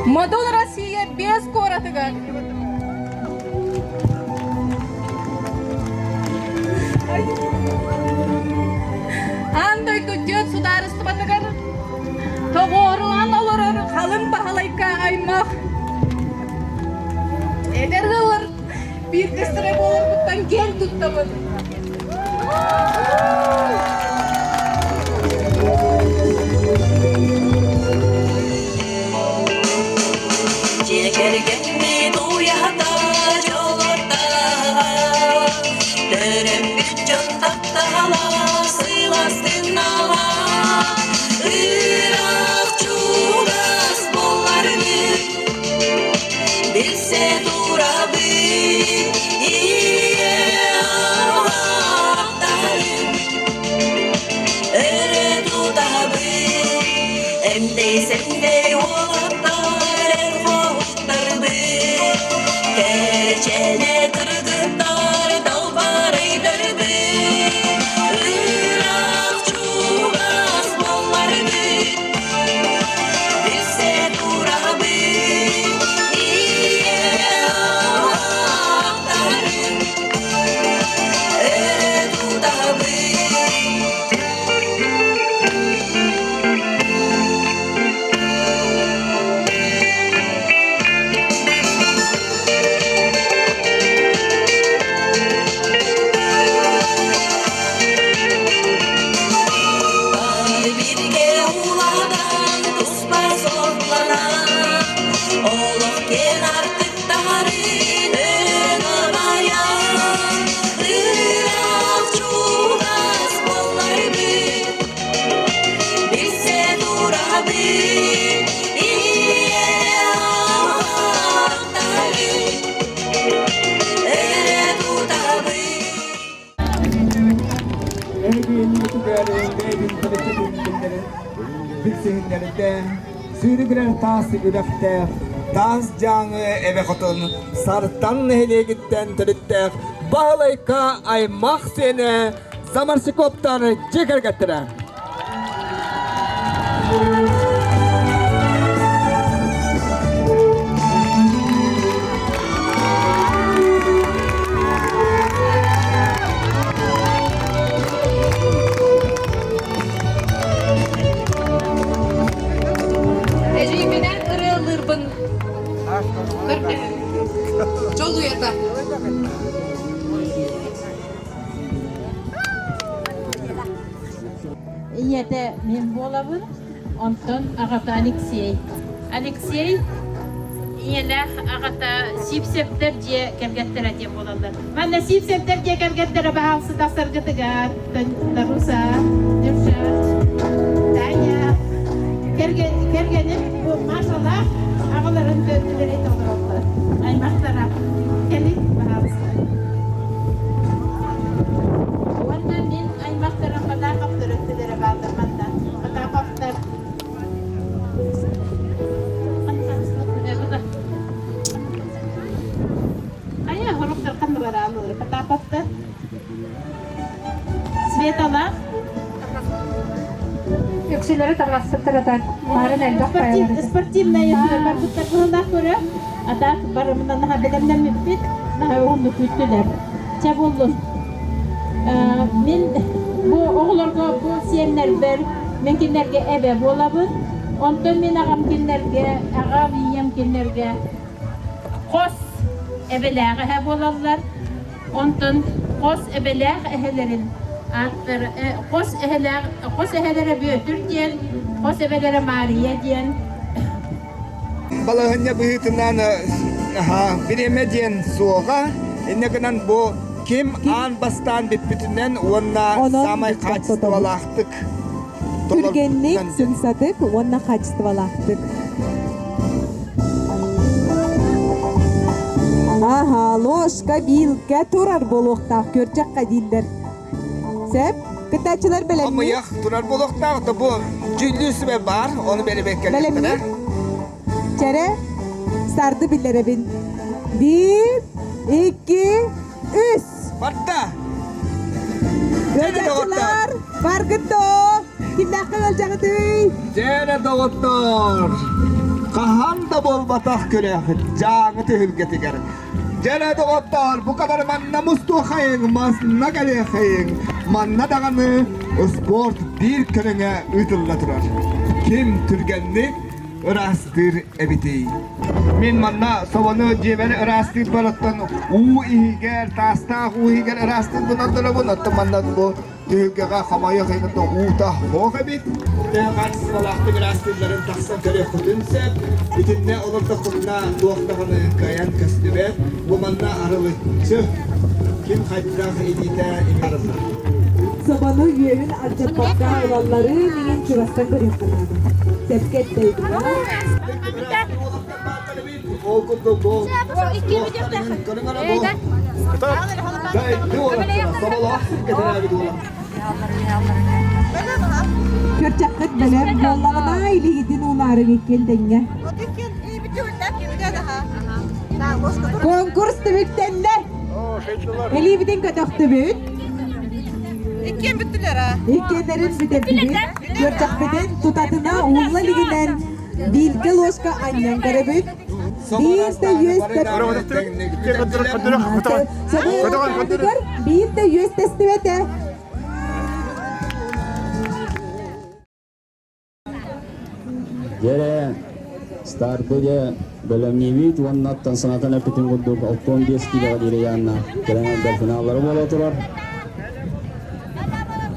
Модун Россия биэс куоратыгар Аан дойду түөрт судаарыстыбатыгар тоҕуоруһан олорор халыҥ баһылайка аймах Эдэр ыаллар биирдэстэрэ буоларбыттан киэн туттабын. Дьиэ кэргэммит уйата дьоллордоох, төрөппүт дьон таптала сыластыннаҕа, ыраах чугас буолларгын Билсе турабын, ийэ аҕаттарын. Билсиһиннэрдэ, сүүрүгүрэр таас үрэхтээх, таас дьааҥы эбэ хотун Сартан нэһилиэгиттэн төрүттээх Баһылайка аймах сиэнэ Замарсиковтар дьиэ кэргэттэрэ. Эдьиийбинэн ырыалыырбын көрдөһөбүн. Дьол уйата. Ийэтэ мин буолабын, онтон аҕата Алексей. Алексей ийэлээх аҕата Сивцевтэр дьиэ кэргэттэрэ диэн буолаллар. Манна Сивцевтэр дьиэ кэргэттэрэ баһаалсы тахсаргытыгар Таруса, Нюша, Таня, кэргэним бу Машалаах аҕаларын төрдүлэрэ толороллор. Аймахтара. Кэлин, баһаалыста. Уонна мин аймахтарым Потапов төрөттүлэрэ бааллар манна. Потаповтар Хайа, хоруктар ханна барааллар? Потаповтар Светалаах Үксүлэрэ тарҕаспыттар атак баарын элбэх Спортив, спортивная барбыттар быһылаах көрө. Атак барымынан наһаа бэлэмнэммиппит, наһаа уһуннук күүттүлэр. Чэ буоллун. Мин бу оҕолорго бу сиэннэрбэр мен кинилэргэ эбэ буолабын. Онтон мин аҕам кинилэргэ, аҕам, ийэм кинилэргэ хос эбэлээх эһэ буолаллар. Онтон хос эбэлээх эһэлэрин ааттара хос эһэлээх хос эһэлэрэ Бүөтүр диэн, хос эбэлэрэ Маарыйа диэн. Балаһыанньа быһыытынан бириэмэ диэн суоҕа. Инньэ гынан бу ким аан бастаан бүппүтүнэн уонна саамай хаачыстыбалаахтык Түргэнник, сымсатык уонна хаачыстыбалаахтык. Аха, ложка, биилкэ турар буолуохтаах көрчөххө дииллэр. Сөп? Кыттааччылар бэлэмниир? Хомуйах турар буолуохтаах, то бу дьүүллүүр сүбэ баар, ону бэрэбиэркэлиэхтэрэ. Бэлэмниир? Чэрэ, сарды биллэрэбин. Биир, икки, үс! Барда! Ыалдьааччылар, баргыт доо! Кимнээххэ ыалдьаҕытый? Дьэрэ доҕоттор! Хаһан да буолбатах күрэх Дьааҥы түһүлгэтигэр. Дьэрэ доҕоттор, бука бары манна мустуохайыҥ, манна кэлиэхэйиҥ. Манна даҕаны спорт биир көрүҥэ ыытылла турар. Ким түргэнник ыраастыыр эбитий? Мин манна собону дьиэбэр ыраастыырбар оттон уу иһигэр, таастаах уу иһигэр ыраастыырбын ордоробун. Оттон манна бу түһүлгэҕэ хомойуох иһин уута суох эбит. Төһө хаачыстыбалаахтык ыраастыылларын тахсан көрүөххүтүн сөп. Итиннэ олордоххутуна туох даҕаны кыайан көстүбэт. Бу манна арылыччы ким хайдах илиитэ иҥарыллар. Собону үөһүн алдьаппакка ылалларын иҥин чугастан көрүөххэ наада. Сөпкө эттэ Ол курдук бу көрүҥ бу соболоох сиргэ төрөөбүт уола. Көрчөххүт бэлэм буоллаҕына илиигитин уунаары иккиэн тэҥҥэ. Конкурс түмүктэннэ. Илиибитин көтөхтүбүт. Иккиэн бүттүлэр а. Иккиэннэрин бүтэрдибит. Күөрчэхпитин тутатына уулла илигинэн биилгэ ложка анньан көрөбүт. Биир да үөс биир да үөс тэстибэтэ. Дьэрэ, старды дьэ бэлэмниибит уонна оттон санатан эппитин курдук 65 киилэҕэ диэри Яна кэлэн элбэх финаллары буола турар.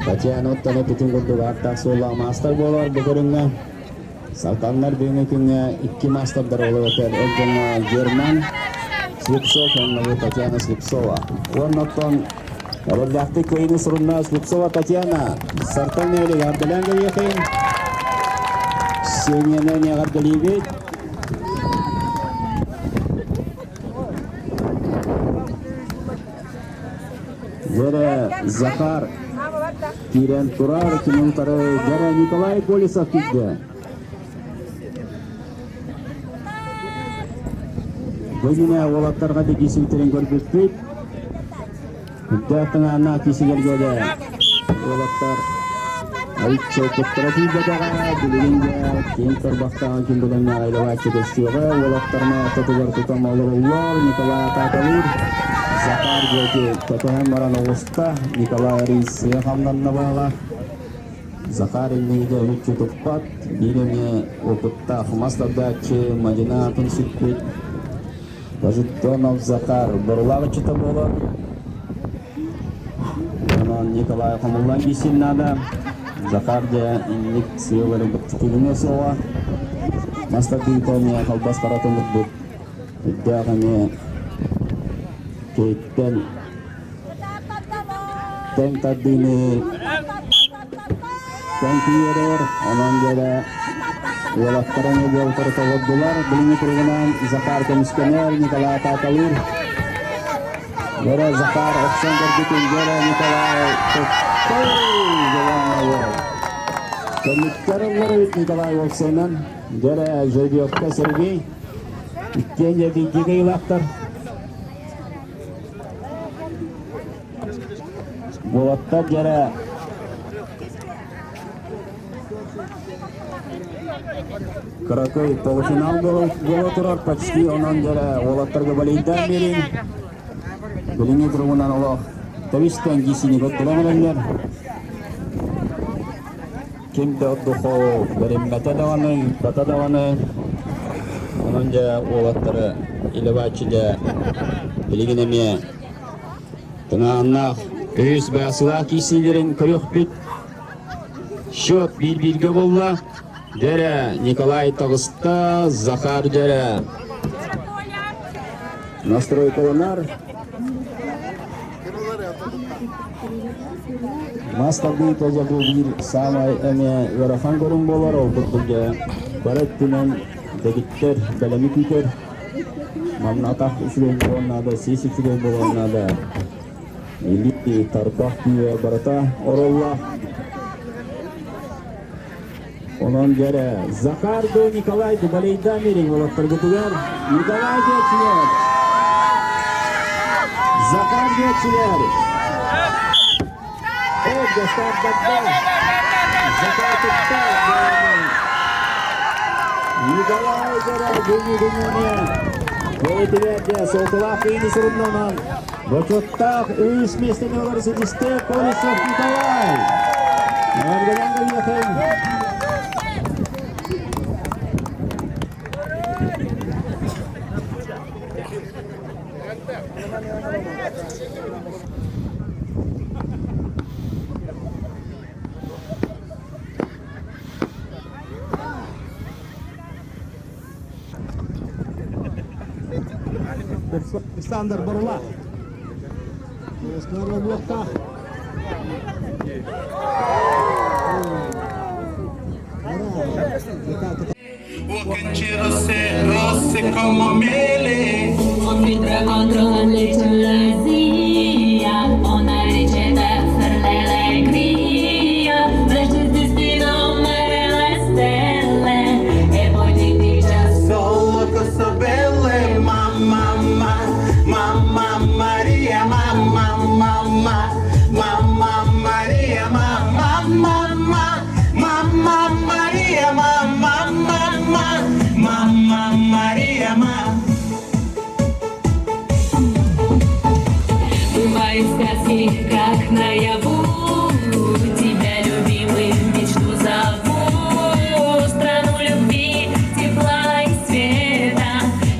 Татьяна оттон эппитин курдук ааттаах суоллаах маастар буолар бу көрүҥҥэ. Салтаннар бүгүҥҥү күҥҥэ икки маастардар ол эбэтэр эр дьоҥҥо Герман Слепцов уонна Татьяна Слепцова. Уонна оттон Эрэллээхтик кыайыыны сурунна Слепцова Татьяна. Сартан нэһилиэк эҕэрдэлээн кэлиэхин. Ксенияны эҕэрдэлиибит. Дьэрэ Захар киирэн турар, кини утары Дьэрэ Николай Колесов киирдэ. Бу иннинэ уолаттарга да киирсибиттэрин көрбүппүт. Үрдээх тыҥааннаах киирсилэргэ да уолаттар Айыччылпыттара тиийбэтэҕэ, билигин да киэҥ тарбахтаах ким билэмнээх айылааччы көстүөҕэ, уолаттар ортотугар тутан олороллор, Николай атаакалыыр, Захар диэки кэтэһэн баран оҕуста, Николай арыйсыа хамнанна баала. Захар иннигигэ үччү туппат, биир эмиэ опыттаах мас тардааччы мадьына атын сүкпүт Божедонов Захар Борулаах ыччата буолар. Онон Николай хомуллан киирсин наада. Захар дьэ инник сыалары быттыгына суоҕа. Мас тардыыта эмиэ халбас харатын курдук үрдээх эмиэ киһиттэн тэҥ тардыыны тэҥ киирэр, онон дьэрэ уолаттара уолтары толордулар. Билиҥҥи туругунан Захар көмүскэнэр, Николай атаакалыыр. Дьэрэ Захар охсон көрбүтүн дьэрэ Николай Көмүккэр ылларыбыт Николай Волсонан, дьэрэ Жеребьевка Сергей. Иккиэн дьэ бииргэ кыайыылаахтар. Уолаттар дьэрэ кыракый полуфинал буола турар почти онон дьэрэ уолаттарга балейдаан биэриҥ. Билиҥҥи туругунан олох тэбистэн дьиссини көрдөрөн эрэллэр. Ким да ордук бэриммэтэ даҕаны, ыыппата даҕаны. Онон дьэ уолаттары илэ-бааччы дьэ билигин эмиэ тыҥааһыннаах үһүс баасылаах киирсиилэрин көрүөхпүт. Счет биир-бииргэ буолла. Дьэрэ Николай таҕыста, Захар дьэрэ настройкаланар. Мас тардыыта дьэ бу биир саамай эмиэ ыарахан көрүҥ буолар, ол курдук дьэ бары өттүнэн дэгиттэр бэлэми күүтэр. Манна атах үчүгэй буолуон наада, сис үчүгэй буолуон наада. Илии, тарбах күүһэ барыта ороллоох. Онон дьэрэ Захар до Николай Дубалейда мириҥ уолаттаргытыгар Николай диэччилэр! Захар диэччилэр! О, достар Захар тутта! Николай дьэрэ күнү күнүнэ бэйэтигэр дьэ суолталаах киһини суруннанан бочуоттаах үс миэстэни ылар ситистэ Колесов Николай! Эҕэрдэлээн кэлиэхиҥ! Александр Борула. Луохтаах. Rosse, rosse come mele. Solo cose belle, mamma, mamma, mamma Maria, mamma, mamma, mamma Maria, mamma, mamma, mamma Maria, mamma, mamma, mamma Maria, mamma. Бывают сказки, как наяву, Тебя, любимый, в мечту зову, Страну любви, тепла и света,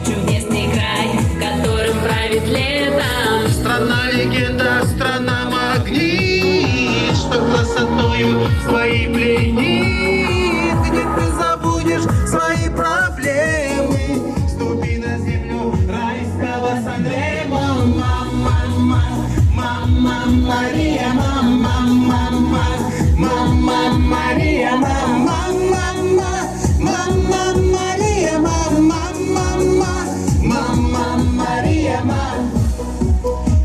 Чудесный край, в котором правит лето. Страна легенда, страна магнит, что красотою своей пленит, где ты забудешь свои проблемы. Ступи на землю райского Сан-Ремо, мама, мама, Мария, мама, мама, мама Мария, мама, мама, мама Мария, мама, мама, мама Мария, мама.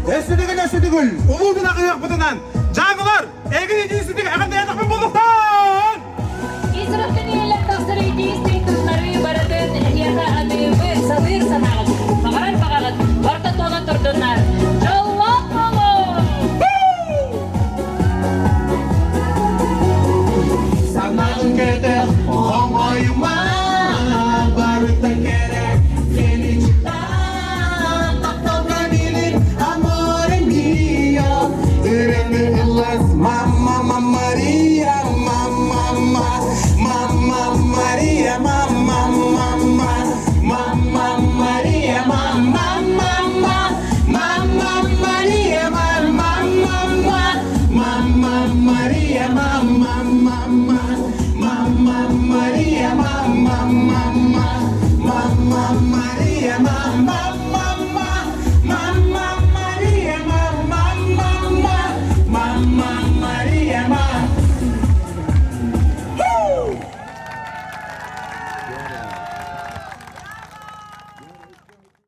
Өссө төгүл, өссө төгүл, улуу гына ыһыахпытынан, дьааҥылар, эһиги итии-истиҥ эҕэрдэ.